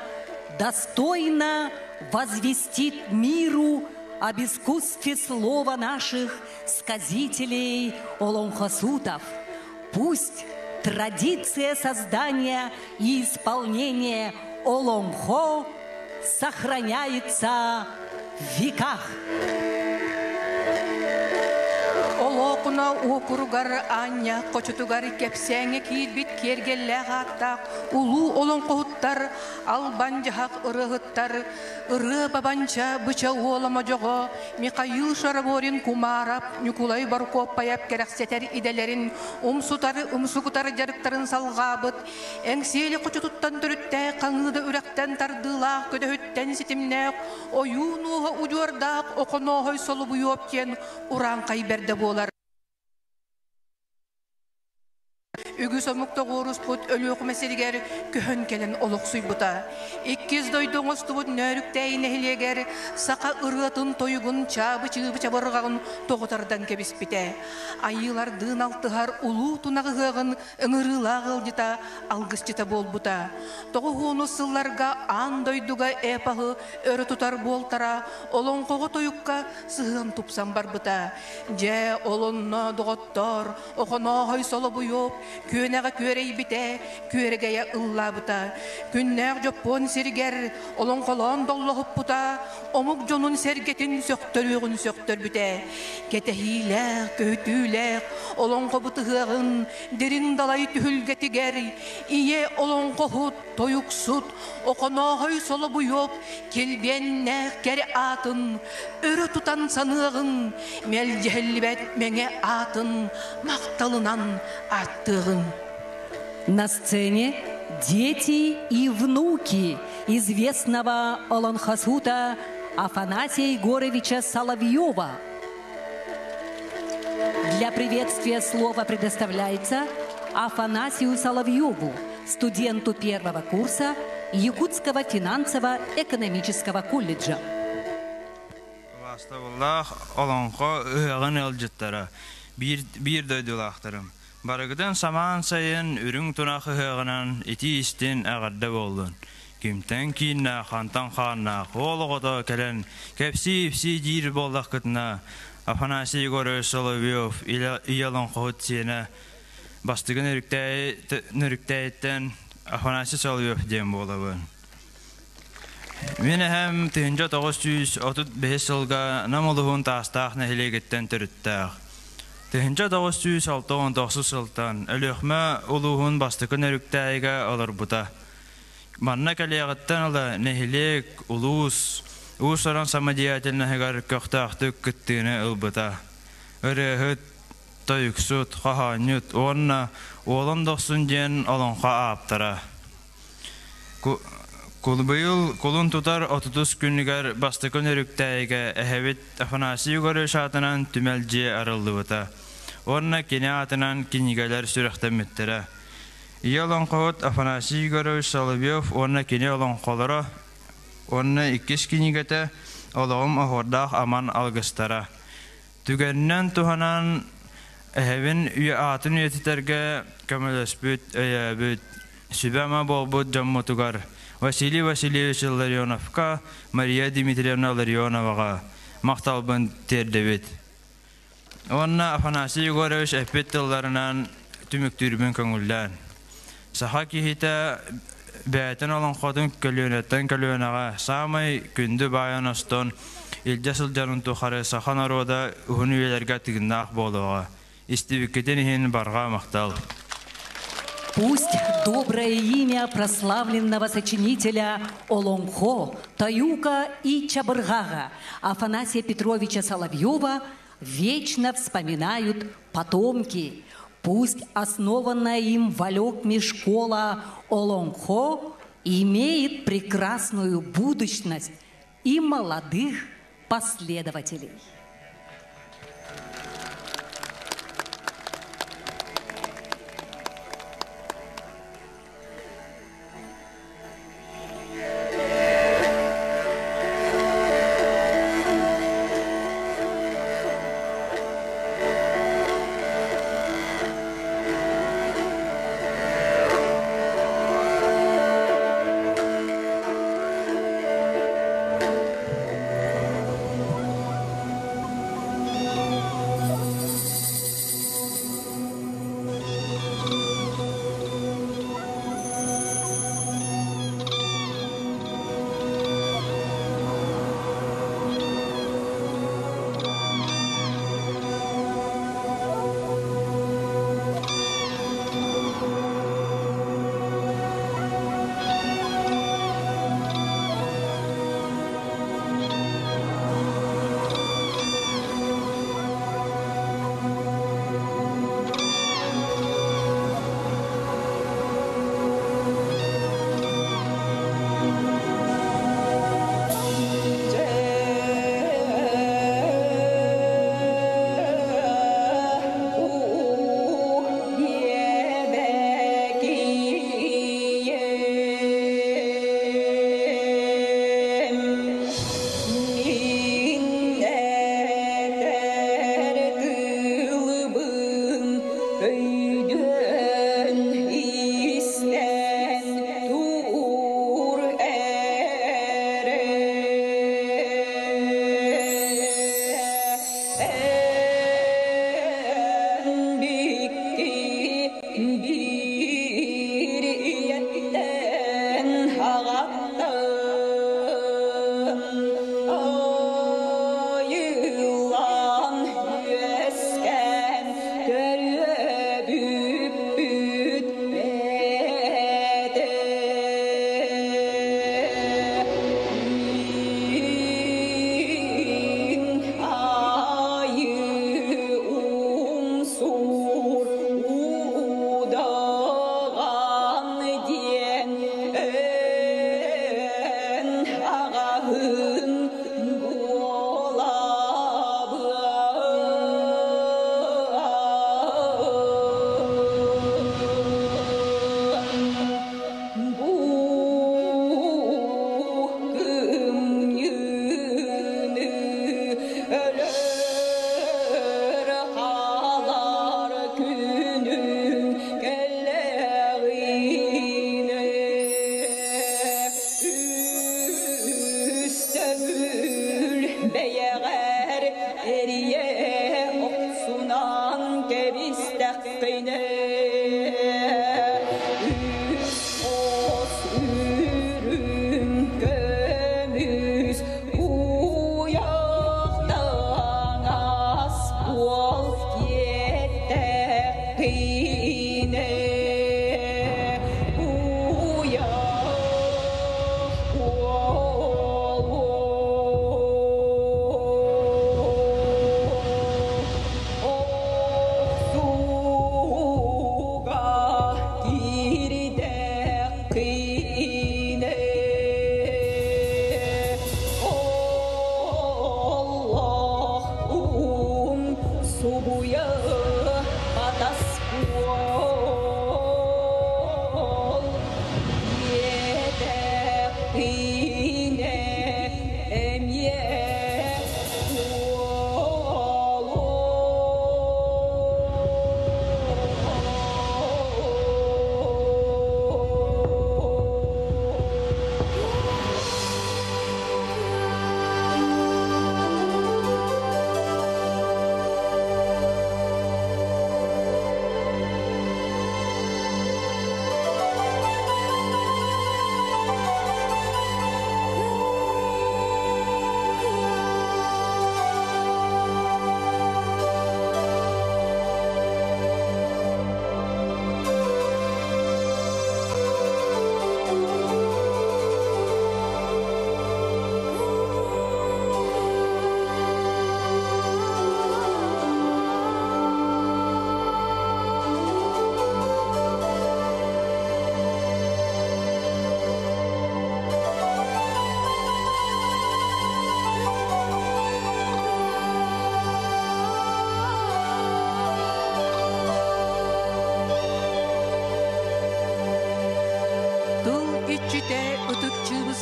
достойно возвестит миру об искусстве слова наших сказителей Олонхосутов. Пусть традиция создания и исполнения Олонхо сохраняется в веках. Олоокуна уокуругар аанньа хочотугар кэпсээҥҥэ киирбит киэргэллээх ааттаах улуу олоҥхоһуттар, албан дьаһах ырыаһыттар, ырыа бабанча быча уола модьоҕо Михаил Шараборин Кумаарап, Ньукулай Борукуоппайап кэрэхсэтэр идэлэрин умсутар умсугутар дьарыктарын салҕаабыт, Эҥсиэли хочотуттан төрүттээх хаҥыыда үрэхтэн тардыылаах көдөһүттэн ситимнээх ойуун уоһа удьуордаах Охонооһой Солобуйуоп диэн урааҥхай бэрдэ буолар. Үгүс омук тоҕуоруспут Өлүөхүмэ сиригэр көһөн кэлэн олохсуйбута. Иккис дойду оҥостубут Нөөрүктээйи нэһилиэгэр саха ырыатын-тойугун чаабы-чыыбы чабырҕаҕын тоҕу тардан кэбиспитэ. Айыылардыын алтыһар улуу тунах ыһыаҕын ыҥырыылаах ыалдьыта, алгысчыта буолбута. Тоҕуһуону сылларга аан дойдуга эпоһы өрө тутар буолтара олоҥхоҕо тойукка сыһыан тупсан барбыта. Дьэ, ол онно доҕоттоор, Охонооһой Солобуйуоп күөнэҕэ күөрэйбитэ, күөрэгэйэ ыллаабыта. Күннээх Дьоппуон сиригэр олоҥхолоон доллоһуппута, омук дьонун сэргэтин сөхтөрүөҕүн сөхтөрбүтэ. Кэтэһиилээх, көһүтүүлээх олоҥхобут ыһыаҕын дириҥ далай түһүлгэтигэр ийэ олоҥхоһут, тойуксут Охонооһой Солобуйуоп килбиэннээх кэрэ аатын өрө тутан саныаҕыҥ, мэлдьэһиллибэт мэҥэ аатын махталынан ааттыаҕыҥ. На сцене дети и внуки известного Олонхасута Афанасия Егоровича Соловьева. Для приветствия слово предоставляется Афанасию Соловьеву, студенту первого курса Якутского финансово-экономического колледжа. Убаастабыллаах олоҥхо ыһыаҕын ыалдьыттара, биир, биир дойдулаахтарым, барыгытын самаан сайын үрүҥ тунах ыһыаҕынан итии-истин эҕэрдэ буоллун! Кимтэн кииннээх, хантан хааннаах уол оҕото кэлэн кэпсии-ипсии диир буоллаххытына, Афанасий Егорович Соловьев ийэ олоҥхоһут сиэнэ бастакы Нөрүктээйиттэн Афанасий Соловьев диэн буолабын. Мин эһэм 1935 сылга Нам улуһун Таастаах нэһилиэгиттэн төрүттээх. 1969 сылтан Өлүөхүмэ улууһун бастакы Нөрүктээйигэ олорбута. Манна кэлиэҕиттэн ыла нэһилиэк, улуус уус-уран самодеятельноһыгар көхтөөхтүк кыттыыны ылбыта. Ырыаһыт, тойуксут, хоһоонньут уонна Уолан Дохсун диэн олоҥхо ааптара. Быйыл кулун тутар отутус күнүгэр бастакы Нөрүктээйигэ эһэбит Афанасий Егорович аатынан түмэл дьиэ арыллыбыта уонна кини аатынан кинигэлэр сүрэхтэммиттэрэ. Ийэ олоҥхоһут Афанасий Егорович Соловьев уонна кини олоҥхолоро уонна иккис кинигэтэ «Олоҕум оһуордаах аман алгыстара». Түгэнинэн туһанан эһэбин аатын үйэтитэргэ көмөлөспүт, өйөөбүт. сүбэ-ама буолбут дьоммутугар Василий Васильевич Илларионовка, Мария Дмитриевна Ларионоваҕа махталбын тиэрдэбит. Уонна Афанасий Егорович эппит тылларынан түмүктүүрбүн көҥүллээн. Саха киһитэ бэйэтин олоҥхотун көлүөнэттэн көлүөнэҕэ саамай күндү баайын остон илдьэ сылдьарын тухары саха норуота уһун үйэлэргэ тыыннаах буолуоҕа. Истибиккитин иһин барҕа махтал. Пусть доброе имя прославленного сочинителя Олонхо, Таюка и Чабыргага Афанасия Петровича Соловьева вечно вспоминают потомки. Пусть основанная им в Алекме школа Олонхо имеет прекрасную будущность и молодых последователей.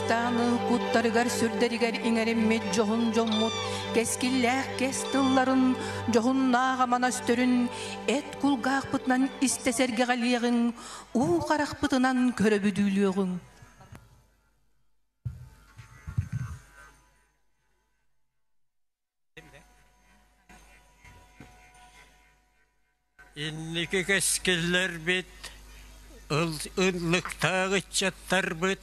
дьарыктааны куттарыгар сүрдэригэр иҥэриммит дьоһун дьоммут кэскиллээх кэс тылларын, дьоһуннаах аман өстөрүн эт кулгаахпытынан истэ сэргэҕэлиэҕиҥ, уу харахпытынан көрө бүдүүлүөҕүҥ. Инники кэскиллэрбит, ыллыктаах ыччаттарбыт,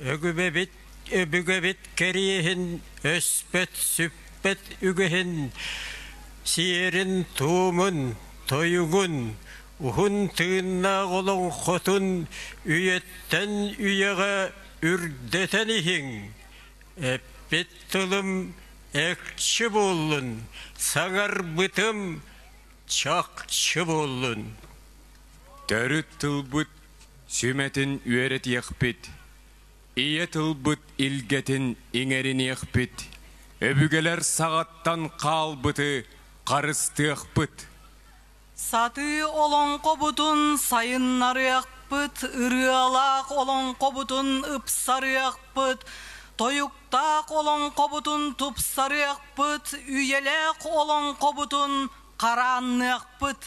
өгүбэбит, өбүгэбит кэриэһин өспөт, сүппэт үгэһин, сиэрин-туомун, тойугун, уһун тыыннаах олоҥхотун үйэттэн үйэҕэ үрдэтэн иһиҥ. Эппит тылым экчи буоллун, саҥарбытым чахчы буоллун. Төрүт тылбыт сүмэтин үөрэтиэхпит, ийэ тылбыт илгэтин иҥэриниэхпит, өбүгэлэр саҕаттан хаалбыты харыстыахпыт. Сатыы олоҥхобутун сайыннарыахпыт, ырыалаах олоҥхобутун ыпсарыахпыт, тойуктаах олоҥхобутун тупсарыахпыт, үйэлээх олоҥхобутун хараанныахпыт.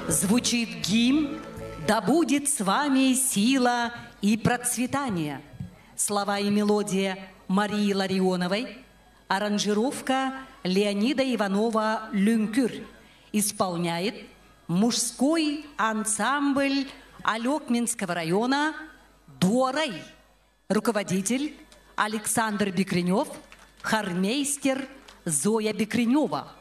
Звучит гимн «Да будет с вами сила и процветание». Слова и мелодия Марии Ларионовой, аранжировка Леонида Иванова «Люнкюр». Исполняет мужской ансамбль Алекминского района «Дуорай». Руководитель Александр Бекренев, хормейстер Зоя Бекренева.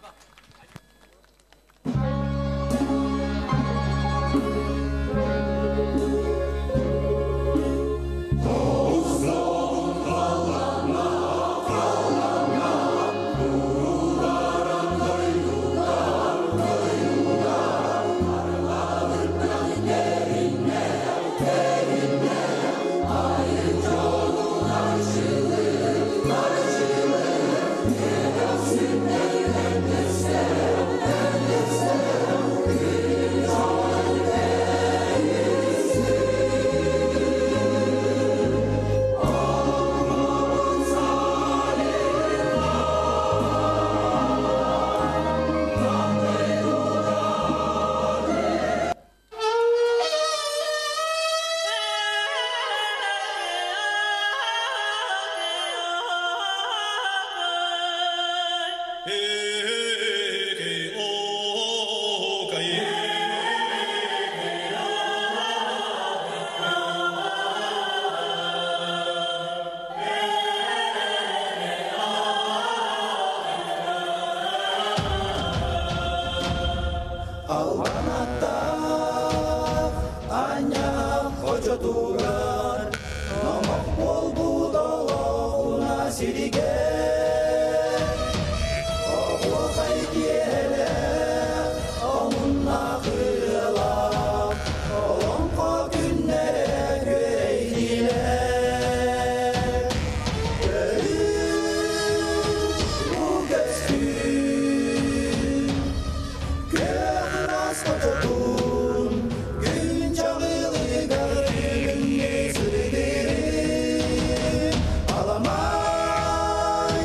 Албанаттаах аня хочотугар номох буолбут олоҕуна сиригэр оһуохай киэһэлээх омуннаах ырыалаах олоҥхо күннэрэ күөрэйдилэр көрүҥ бу көстүү күөх ырас хочотун күн чаҕылыгар күлүмнүү сырдырын аламай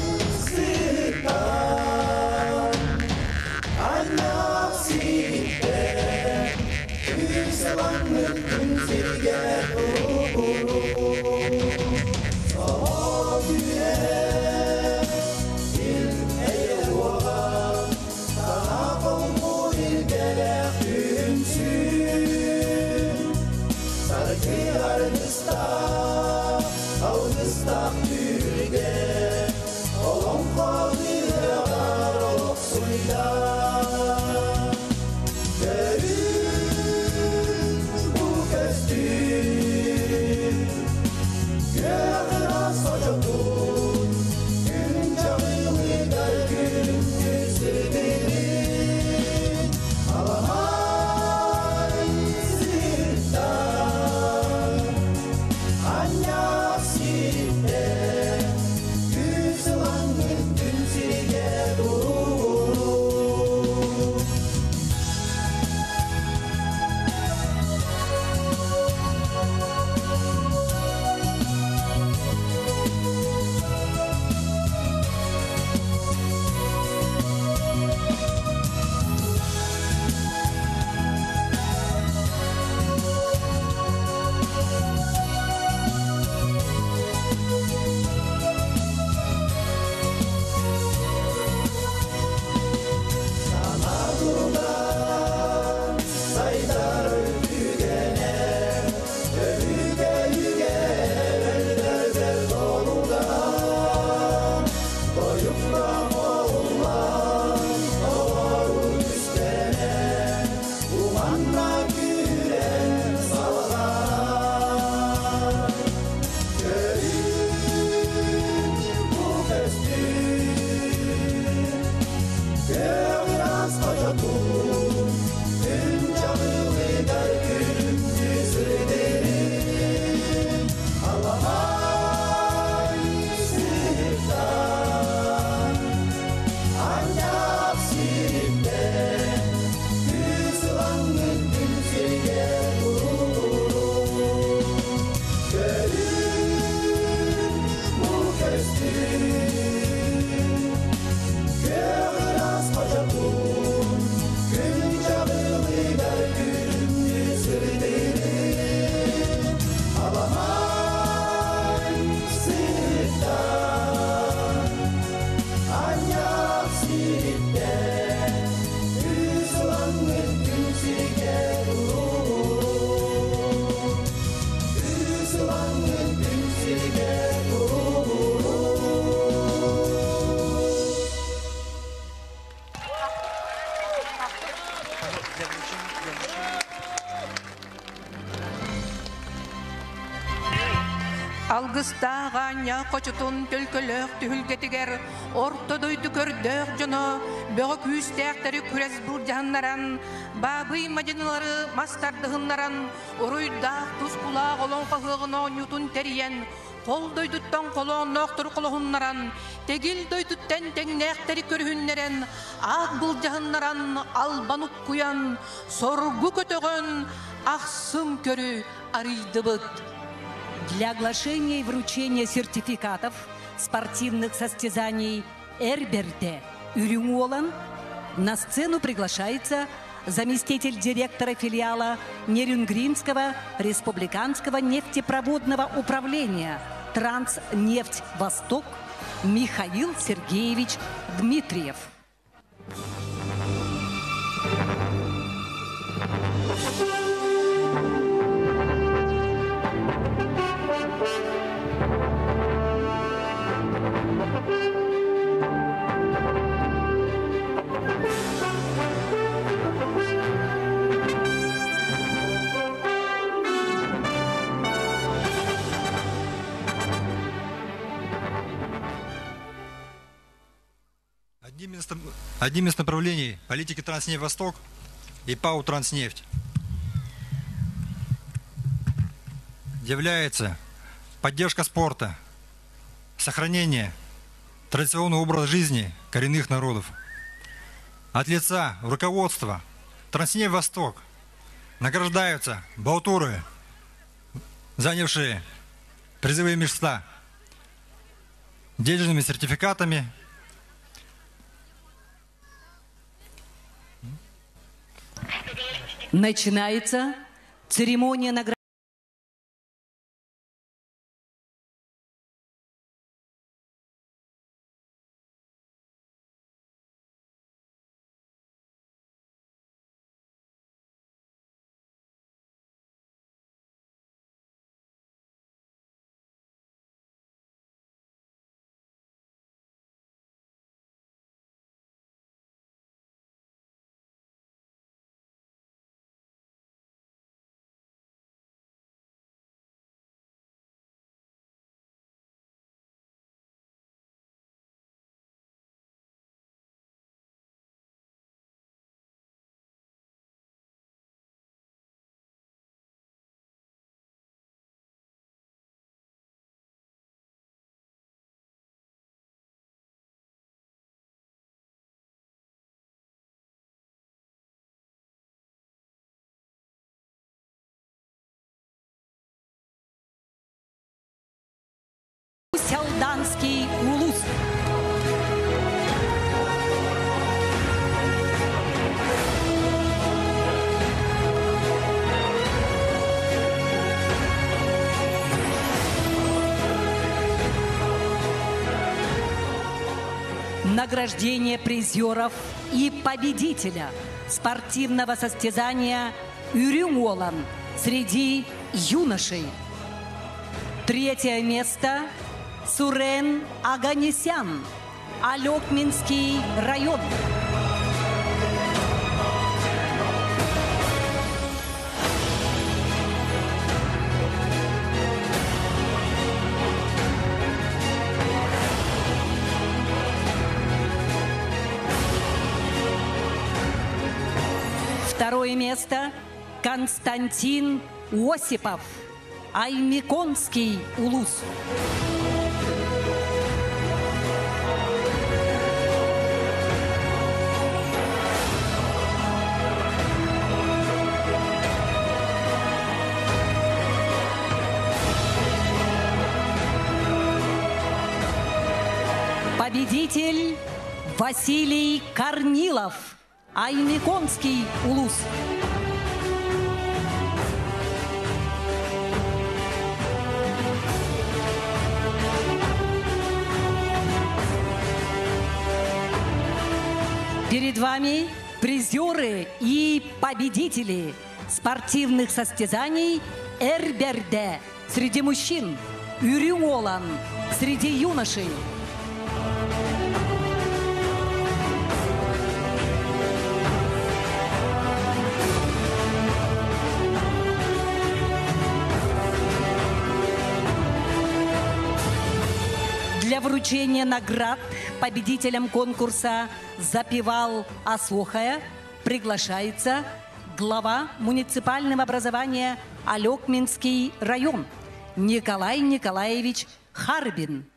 Алгыстаах аанньа хочотун төлкөлөөх түһүлгэтигэр орто дойду көрдөөх дьоно бөҕө күүстээхтэри күрэс былдьаһыннаран, баабый мадьынылары мас тардыһыннаран, уруйдаах тускулаах олоҥхо ыһыаҕын оонньуутун тэрийэн, хол дойдуттан холоонноохтору холоһуннаран, тэгил дойдуттан тэҥнээхтэри көрүһүннэрэн, аат былдьаһыннаран, албан уккуйан, соргу көтөҕөн, ахсым көрү арыйдыбыт. Для оглашения и вручения сертификатов спортивных состязаний Эрберде Үрүҥ на сцену приглашается заместитель директора филиала Нерюнгринского республиканского нефтепроводного управления «Транснефть Восток» Михаил Сергеевич Дмитриев. Одним из направлений политики «Транснефть-Восток» и ПАО «Транснефть» является поддержка спорта, сохранение традиционного образа жизни коренных народов. От лица руководства «Транснефть-Восток» награждаются балтуры, занявшие призовые места денежными сертификатами. Начинается церемония награждения. Усть-Алданский улус. Награждение призеров и победителя спортивного состязания «Үрүҥ Уолан» среди юношей. Третье место Сурен Аганесян, Алекминский район. Второе место Константин Осипов, Аймиконский улус. Победитель Василий Корнилов, Аймиконский улус. Перед вами призеры и победители спортивных состязаний Эр бэрдэ среди мужчин, Үрүҥ Уолан среди юношей. вручение наград победителям конкурса «Запевал Асохая» приглашается глава муниципального образования Алекминский район Николай Николаевич Харбин.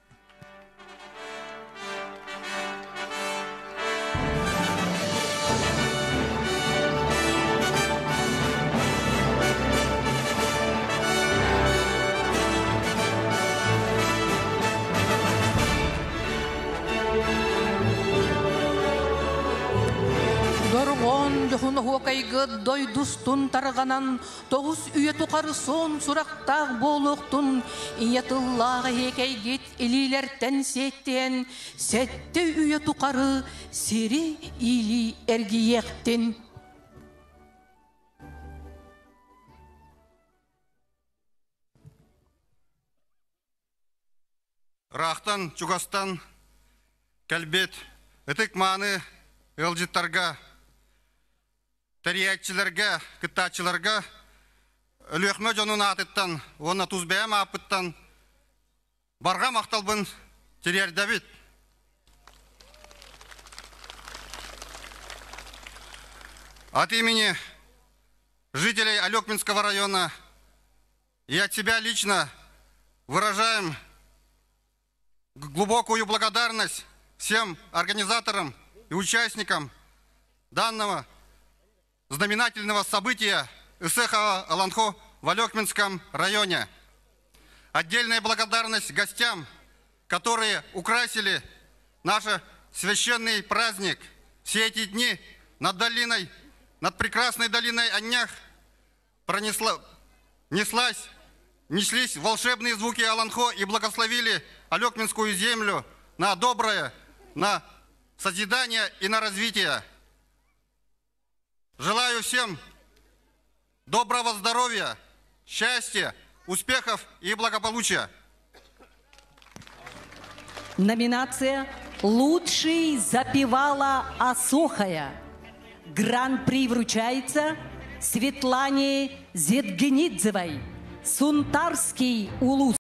Дорҕоон дьоһун оһуокайгыт дойдустун тарҕанан, тоҕус үйэ тухары суон сурахтаах буолуохтун, ийэ тыллаах эһиэкэйгит илиилэртэн сиэттиэн, сэттэ үйэ тухары сири иилии эргийиэхтин. Ыраахтан, чугастан кэлбит ытык-мааны ыалдьыттарга, тэрийээччилэргэ, кыттааччыларга Өлүөхүмэ дьонун аатыттан уонна тус бэйэм ааппыттан барҕа махталбын тириэрдэбит. От имени жителей Алекминского района и от себя лично выражаем глубокую благодарность всем организаторам и участникам данного знаменательного события Исехова Аланхо в Алекминском районе. Отдельная благодарность гостям, которые украсили наш священный праздник. Все эти дни над долиной, над прекрасной долиной Аннях пронесла, неслась, неслись волшебные звуки Аланхо и благословили Алекминскую землю на доброе, на созидание и на развитие. Желаю всем доброго здоровья, счастья, успехов и благополучия. Номинация «Лучший запевала Асохая». Гран-при вручается Светлане Зедгенидзевой, Сунтарский улус.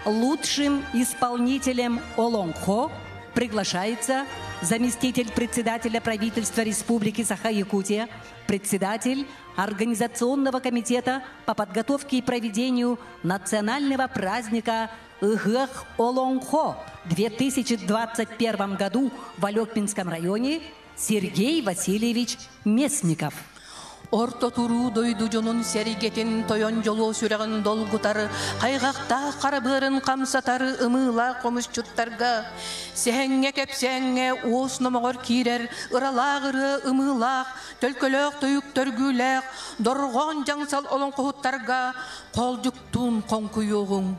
Лучшим исполнителем Олонхо приглашается заместитель председателя правительства Республики Саха-Якутия, председатель Организационного комитета по подготовке и проведению национального праздника Ыһыах Олонхо в 2021 году в Алекминском районе Сергей Васильевич Местников. Орто туруу дойду дьонун сэргэтин тойон дьолуо сүрэҕин долгутар, хайҕахтаах хара быарын хамсатар ымыылаах хомусчуттарга, сэһэҥҥэ кэпсээҥҥэ уос номоҕор киирэр ыралаах ырыа ымыылаах, төлкөлөөх тойук төргүүлээх, дорҕоон дьаҥсал олоҥхоһуттарга хоолдьуктуун хоҥкуйуоҕуҥ.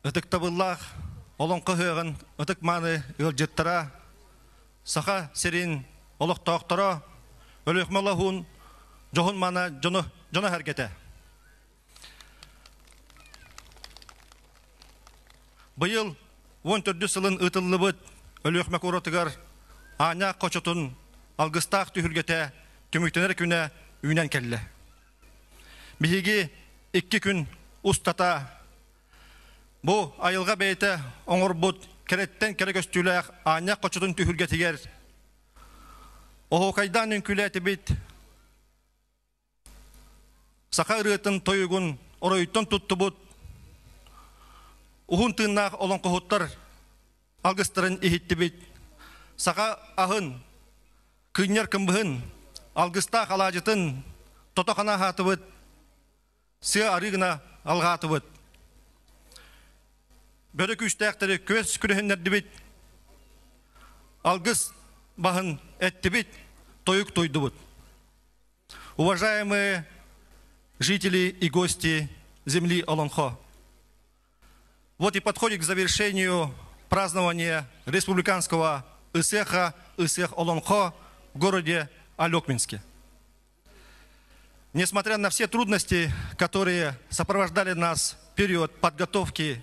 Ытыктабыллаах олоҥхо ыһыаҕын ытык-мааны ыалдьыттара, Саха сирин олохтоохторо, Өлүөхүмэ олоһун дьоһун-маана дьоно, дьоно сэргэтэ. Быйыл 14 сылын ыытыллыбыт Өлүөхүмэ куоратыгар Аанньаах хочотун алгыстаах түһүлгэтэ түмүктэнэр күнэ үүнэн кэллэ. Биһиги икки күн устата бу айылҕа бэйэтэ оҥорбут кэрэттэн кэрэ көстүүлээх Аанньаах хочотун түһүлгэтигэр оһуокайдаан үҥкүүлээтибит, саха ырыатын тойугун оройуттан туттубут уһун тыыннаах олоҥхоһуттар алгыстарын иһиттибит, саха аһын, кыынньар кымбыһын, алгыстаах алаадьытын тото-хана аһаатыбыт, сыа арыы гына алҕаатыбыт. Бөрө күүстээхтэри күөс күрүһүннэрдибит. Алгыс баһын эттибит, тойук туйдубут. Уважаемые жители и гости земли Олонхо, вот и подходит к завершению празднование республиканского Ысеха, Ысех Олонхо в городе Алекминске. Несмотря на все трудности, которые сопровождали нас в период подготовки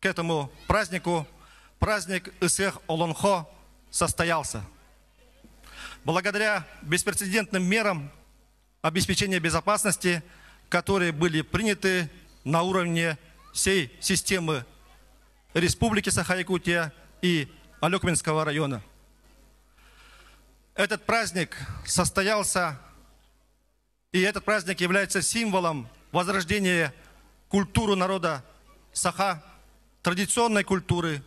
к этому празднику, праздник Ысех Олонхо состоялся. Благодаря беспрецедентным мерам обеспечения безопасности, которые были приняты на уровне всей системы Республики Саха-Якутия и Алекминского района. Этот праздник состоялся, и этот праздник является символом возрождения культуры народа Саха, традиционной культуры.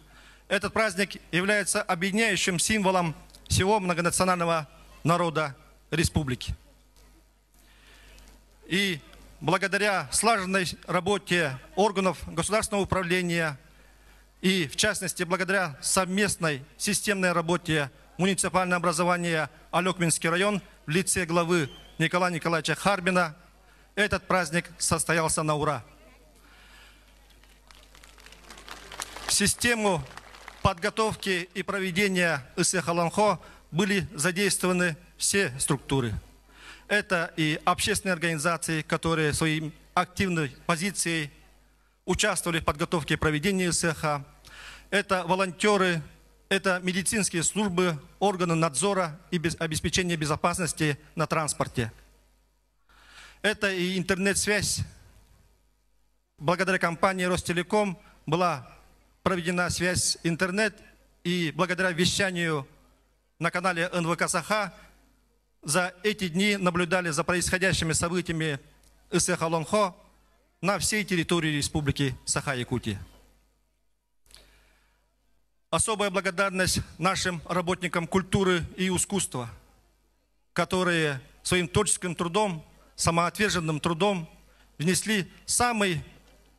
Этот праздник является объединяющим символом всего многонационального народа республики. И благодаря слаженной работе органов государственного управления и, в частности, благодаря совместной системной работе муниципального образования Алекминский район в лице главы Николая Николаевича Харбина, этот праздник состоялся на ура. В систему подготовки и проведения Ысыах были задействованы все структуры. Это и общественные организации, которые своей активной позицией участвовали в подготовке и проведении Ысыаха. Это волонтеры, это медицинские службы, органы надзора и обеспечения безопасности на транспорте. Это и интернет-связь. Благодаря компании Ростелеком была проведена связь интернет, и благодаря вещанию на канале НВК Саха за эти дни наблюдали за происходящими событиями Ысыах Олонхо на всей территории Республики Саха-Якутия. Особая благодарность нашим работникам культуры и искусства, которые своим творческим трудом, самоотверженным трудом внесли самый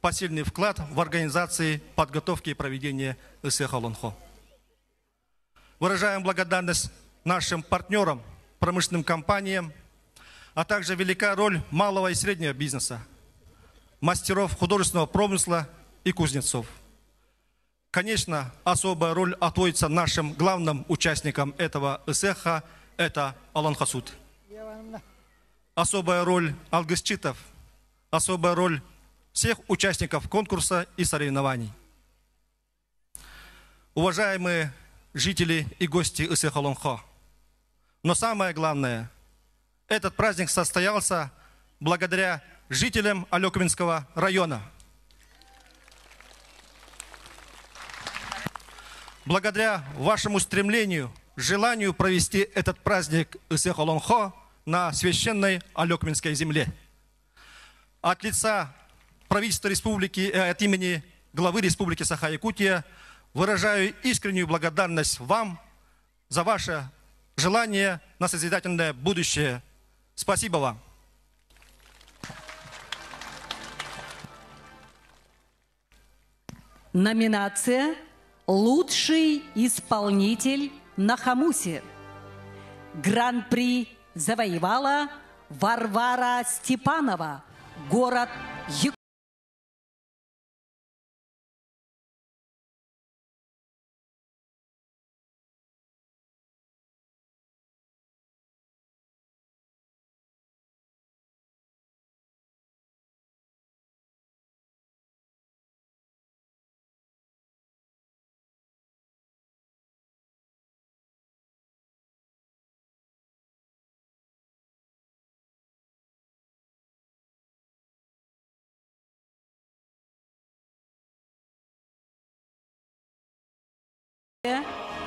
посильный вклад в организации подготовки и проведения Ысыах Олонхо. Выражаем благодарность нашим партнерам, промышленным компаниям, а также велика роль малого и среднего бизнеса, мастеров художественного промысла и кузнецов. Конечно, особая роль отводится нашим главным участникам этого Ысыаха, это Олонхосут. Особая роль алгысчитов, особая роль всех участников конкурса и соревнований. Уважаемые жители и гости Ысыах Олонхо, но самое главное, этот праздник состоялся благодаря жителям Алекминского района. Благодаря вашему стремлению, желанию провести этот праздник Ысыах Олонхо на священной Алекминской земле. От лица правительства республики, от имени главы Республики Саха-Якутия выражаю искреннюю благодарность вам за ваше желание на созидательное будущее. Спасибо вам. Номинация «Лучший исполнитель на хомусе». Гран-при завоевала Варвара Степанова, город Якутск.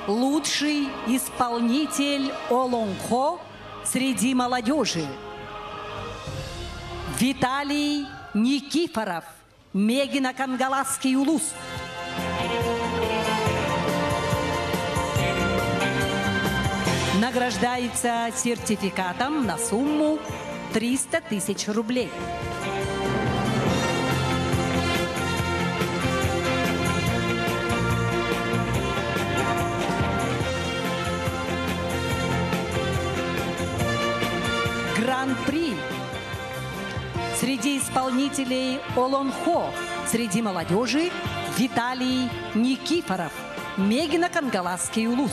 Лучший исполнитель Олонхо среди молодежи. Виталий Никифоров, Мегино-Кангаласский улус. Награждается сертификатом на сумму 300 тысяч рублей. среди исполнителей Олонхо среди молодежи Виталий Никифоров, Мегино-Кангаласский улус.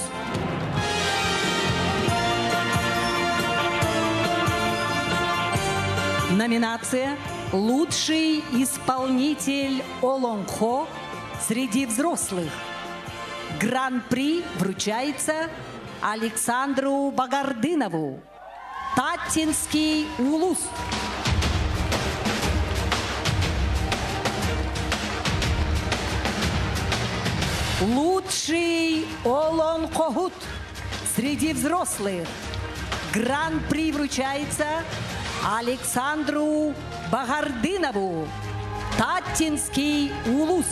Номинация «Лучший исполнитель Олонхо среди взрослых». Гран-при вручается Александру Багардынову. Таттинский улус. Лучший Олонхохут среди взрослых. Гран-при вручается Александру Багардынову. Таттинский улус.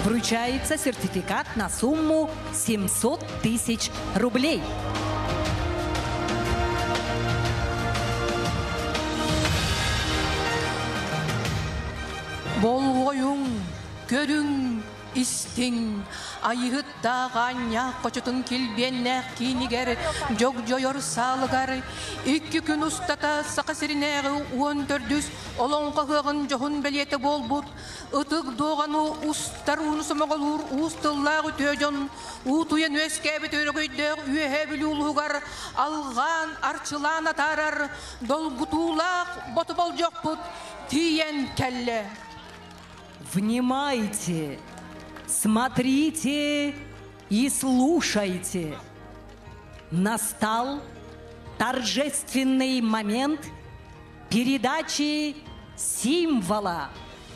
Вручается сертификат на сумму 700 тысяч рублей. Болҕойуҥ, көрүҥ, истиҥ, айыһыттаах аанньаах хочотун килбиэннээх киинигэр, дьогдьойор саалыгар икки күн устата Саха сиринээҕи 14-үс Олоҥхо ыһыаҕын дьоһун бэлиэтэ буолбут ытык дуоҕаны устар ууну сомоҕолуур уус тыллаах үтүө дьон уутуйан үөскээбит өрөгөйдөөх Үөһээ Бүлүү улууһугар алҕаан, арчылаан атаарар долгутуулаах боту болдьохпут тиийэн кэллэ. Внимайте, смотрите и слушайте. Настал торжественный момент передачи символа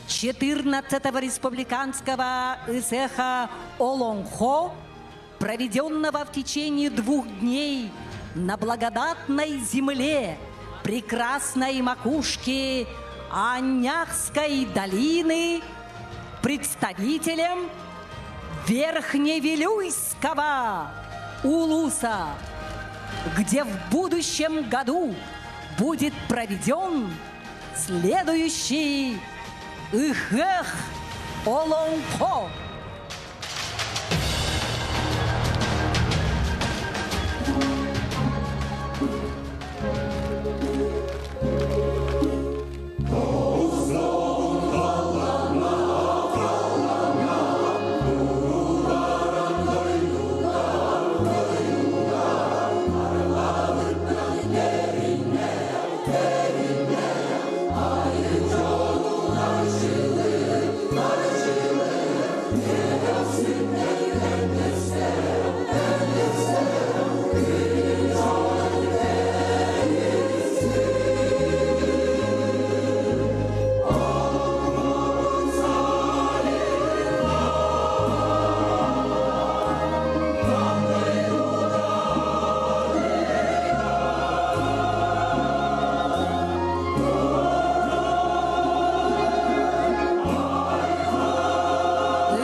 14-го республиканского Ысыаха Олонхо, проведенного в течение двух дней на благодатной земле прекрасной макушки Аняхской долины представителям Верхневилюйского улуса, где в будущем году будет проведен следующий Ыһыах Олоҥхо.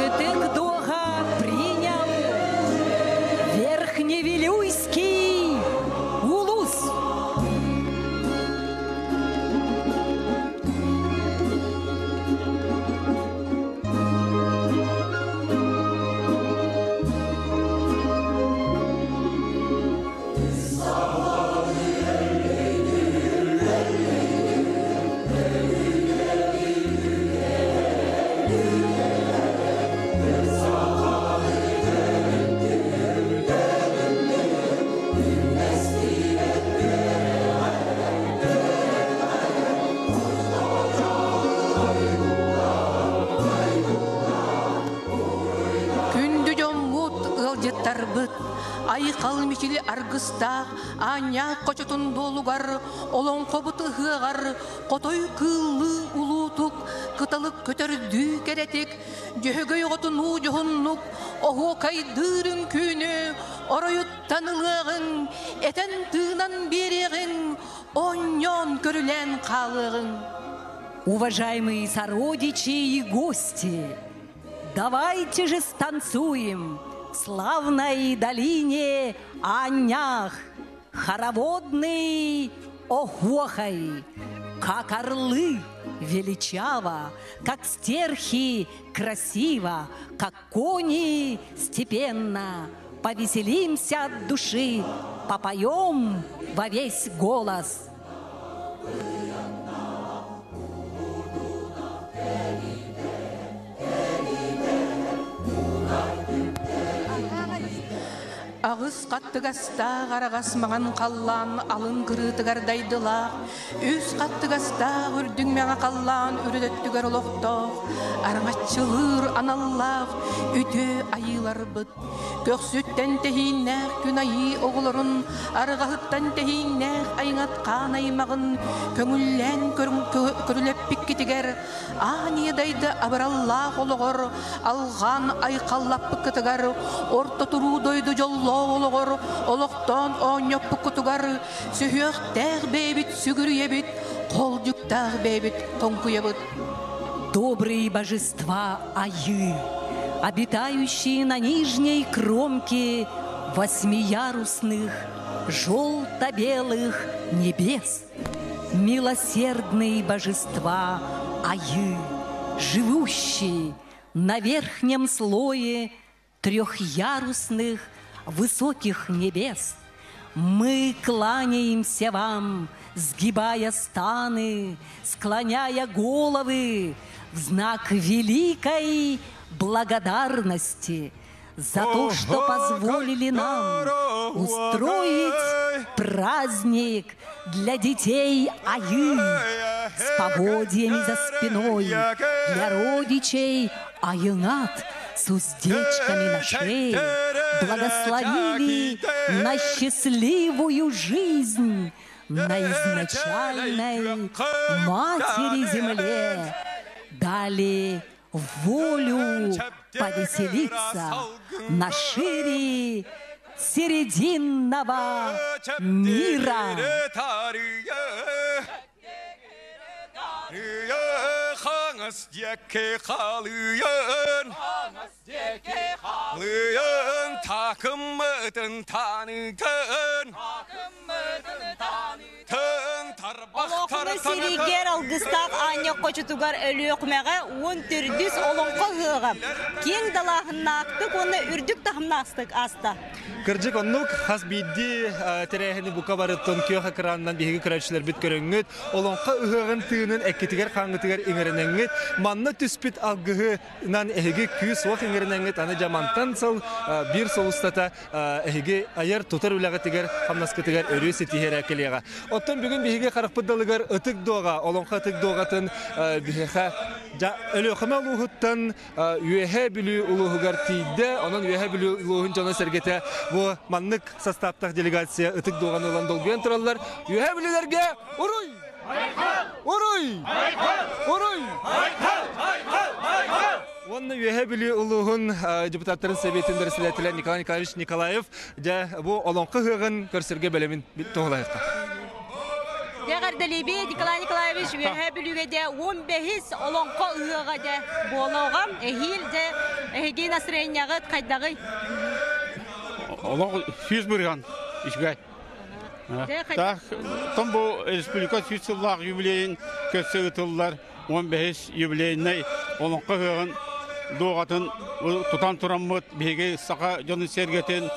Ытык Дуоха принял Верхневилюйский улус. Күндү дьоммут, ыалдьыттарбыт, айхал мичили аргыстаах аанньаах хочотун дуолугар, олоҥхобут ыһыаҕар хотой кыыллыы улуутук, кыталык көтөрдүү кэрэтик, дьөһөгөй оҕотунуу дьоһуннук, оһуокайдыыр үҥкүүнү оройуттан ылыаҕыҥ, этэн тыынан биэриэҕиҥ, оонньоон көрүлээн хаалыаҕыҥ. Уважаемые сородичи и гости, давайте же станцуем в славной долине Анях хороводный Охохой. Как орлы величаво, как стерхи красиво, как кони степенно, повеселимся от души, попоем во весь голос. Аҕыс хаттыгастаах араҕас маҥан халлаан алын кырыытыгар дайдылаах, үс хаттыгастаах үрдүҥ мэҥэ халлаан үрүт өттүгэр олохтоох, араҥаччылыыр аналлаах үтүө айыыларбыт. Көхсүттэн тэһииннээх күн айыы оҕолорун, арҕаһыттан тэһииннээх айыҥат хаан аймаҕын көҥүллээн көрүлэппиккитигэр Аан ийэ дайды абыраллаах олоҕор, алҕаан айхаллаппыккытыгар, орто туруу дойду дьоллоох олоҕор олохтоон оонньоппуккутугар сүһүөхтээх бэйэбит сүгүрүйэбит, холдьуктаах бэйэбит хоҥкуйабыт. Добрые божества Айы, обитающие на нижней кромке восьмиярусных желто-белых небес, милосердные божества Айы, живущие на верхнем слое трехярусных высоких небес, мы кланяемся вам, сгибая станы, склоняя головы в знак великой благодарности за то, что позволили нам устроить праздник для детей Айы с поводьями за спиной, для родичей Айынат с уздечками на шее, благословили на счастливую жизнь на изначальной матери земле, дали волю повеселиться на шире серединного мира. Хаҥас диэки халыйын, халыйын, такыммытын таанытын, тын Олоҥхону сиригэр алгыстаах аанньа хочотугар Өлүөхүмэҕэ уон төрдүс олоҥхо ыһыаҕа киэҥ далааһыннаахтык уонна үрдүк таһымнаахтык ааста. Кырдьык оннук хас биирдии тэрээһини бука барыттан күөх экранынан биһиги көрөөччүлэрбит көрөҥҥүт, олоҥхо ыһыаҕын тыынын эккитигэр-хааҥҥытыгар иҥэринэҥҥит, манна түспүт алгыһынан эһиги күүс-уох иҥэринэҥҥит аны дьамантан сыл биир сыл устата эһиги айар-тутар үлэҕитигэр, хамнаскытыгар өрүү ситиһэрэ кэлиэҕэ. Оттон бүгүн биһиги харахпыт далыгар Ытык Дуоҕа, олоҥхо Ытык Дуоҕатын биһиэхэ Өлүөхүмэ улууһуттан Үөһээ Бүлүү улууһугар тиийдэ. Онон Үөһээ Бүлүү улууһун дьоно-сэргэтэ бу маннык састааптаах делегация Ытык Дуоҕаны ылан долгуйан тураллар. Үөһээ Бүлүүлэргэ уруй! Уруй! Уруй! Уонна Үөһээ Бүлүү улууһун депутаттарын сэбиэтин бэрэссэдээтэлэ Николай Николаевич Николаев дьэ бу олоҥхо ыһыаҕын көрсөргө бэлэмин туһулайыахха. Эҕэрдэлиибит Николай Николаевич Үөһээ Бүлүүгэ дьэ 15 олоҥхо ыһыаҕа дьэ буолуоҕа. Эһиил дьэ эһиги настроениеҕыт хайдаҕый? Олох 100% үчүгэй. Так, том бу республика 100 сыллаах юбилейин көрсө ыытыллар 15 юбилейнай олоҥхо ыһыаҕын дуоҕатын тутан тураммыт биһиги саха дьонун сэргэтин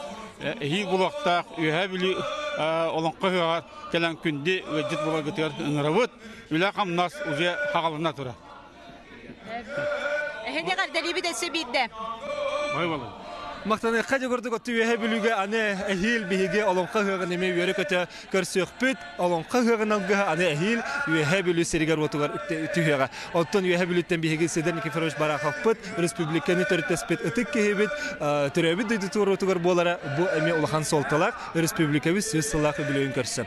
эһиил булуохтаах Үөһээ Бүлүү олоҥхо ыһыаҕар кэлэн күндү ыалдьыт буоларгытыгар ыҥырабыт. Үлэ-хамнас уже хаҕалана турар. Эһиги эҕэрдэлиибит өссө биирдэ. Ой болун. Махтаныахха дьугурдук отту үөһэ Бүлүүгэ аны эһиил биһиги олоҥхо ыһыаҕын эмиэ үөрэ-көтө көрсүөхпүт. Олоҥхо ыһыаҕын алгыһа аны эһиил Үөһээ Бүлүү сиригэр-уотугар түһүөҕэ. Оттон Үөһээ Бүлүүттэн биһиги Сидор Никифорович Бараховпыт, республиканы төрүттэспит ытык киһибит, төрөөбүт дойду туоруутугар буолара бу эмиэ улахан суолталаах республикабыт 100 сыллаах үбүлүөйүн көрсө.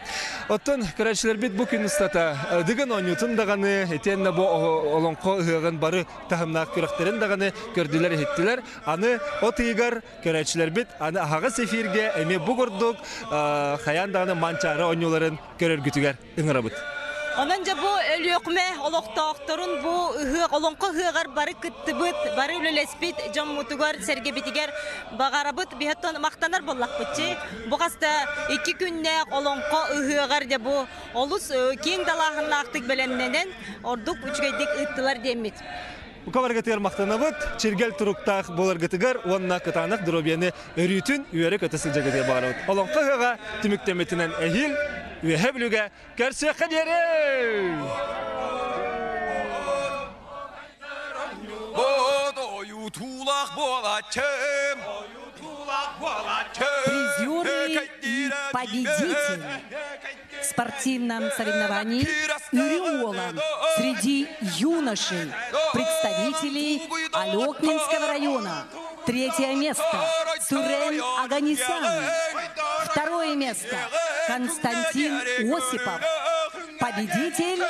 Оттон көрөөччүлэрбит бу күн устата Дыгын оонньуутун даҕаны, итиэннэ бу олоҥхо ыһыаҕын бары таһымнаах күрэхтэрин даҕаны көрдүлэр-иһиттилэр. Аны от ыйыгар көрөөччүлэрбит аны аһаҕас эфиргэ эмиэ бу курдук хайаан даҕаны Манчаары оонньууларын көрөргүтүгэр ыҥырабыт. Онон дьэ бу Өлүөхүмэ олохтоохторун бу ыһыах олоҥхо ыһыаҕар бары кыттыбыт, бары үлэлэспит дьоммутугар, сэргэбитигэр баҕарабыт биһэттон махтанар буоллахпытчы. Бу хаста икки күннээх олоҥхо ыһыаҕар дьэ бу олус киэҥ далааһыннаахтык бэлэмнэнэн ордук үчүгэйдик ыыттылар диэммит. Бука баргытыгар махтанабыт, чиргэл туруктаах буоларгытыгар уонна кытаанах доруобуйаны өрүүтүн үөрэ-көтө сылдьаргытыгар баҕарабыт. Олоҥхо ыһыаҕа түмүктэммитинэн эһиил Үөһэ Бүлүүгэ көрсүөххэ диэри! Призеры и победители в спортивном соревновании «Юриола» среди юношей, представителей Алекминского района. Третье место – Сурен Аганесян. Второе место – Константин Осипов. Победитель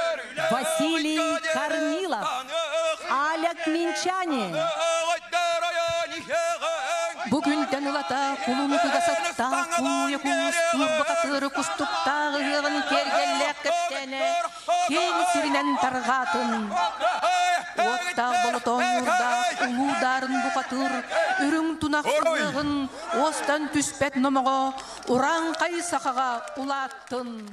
Василий Корнилов. Аля Минчане. Бу күнтэн ылата кулун кыгасаттаах кууйа куустуур бакатыры кустуктаах ыһыаҕын киэргэллээх кэпсээнэ киэҥ сиринэн тарҕаатын. Уоттаах болотоонньуурдаах улуу даарын бухатыыр үрүҥ тунах ыһыаҕын уостан түспэт номоҕо урааҥхай сахаҕа улааттын.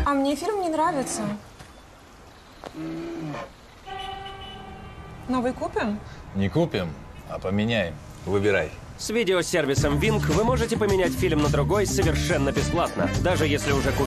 А мне фильм не нравится. Новый купим? Не купим, а поменяем. Выбирай. С видеосервисом Wink вы можете поменять фильм на другой совершенно бесплатно, даже если уже купили.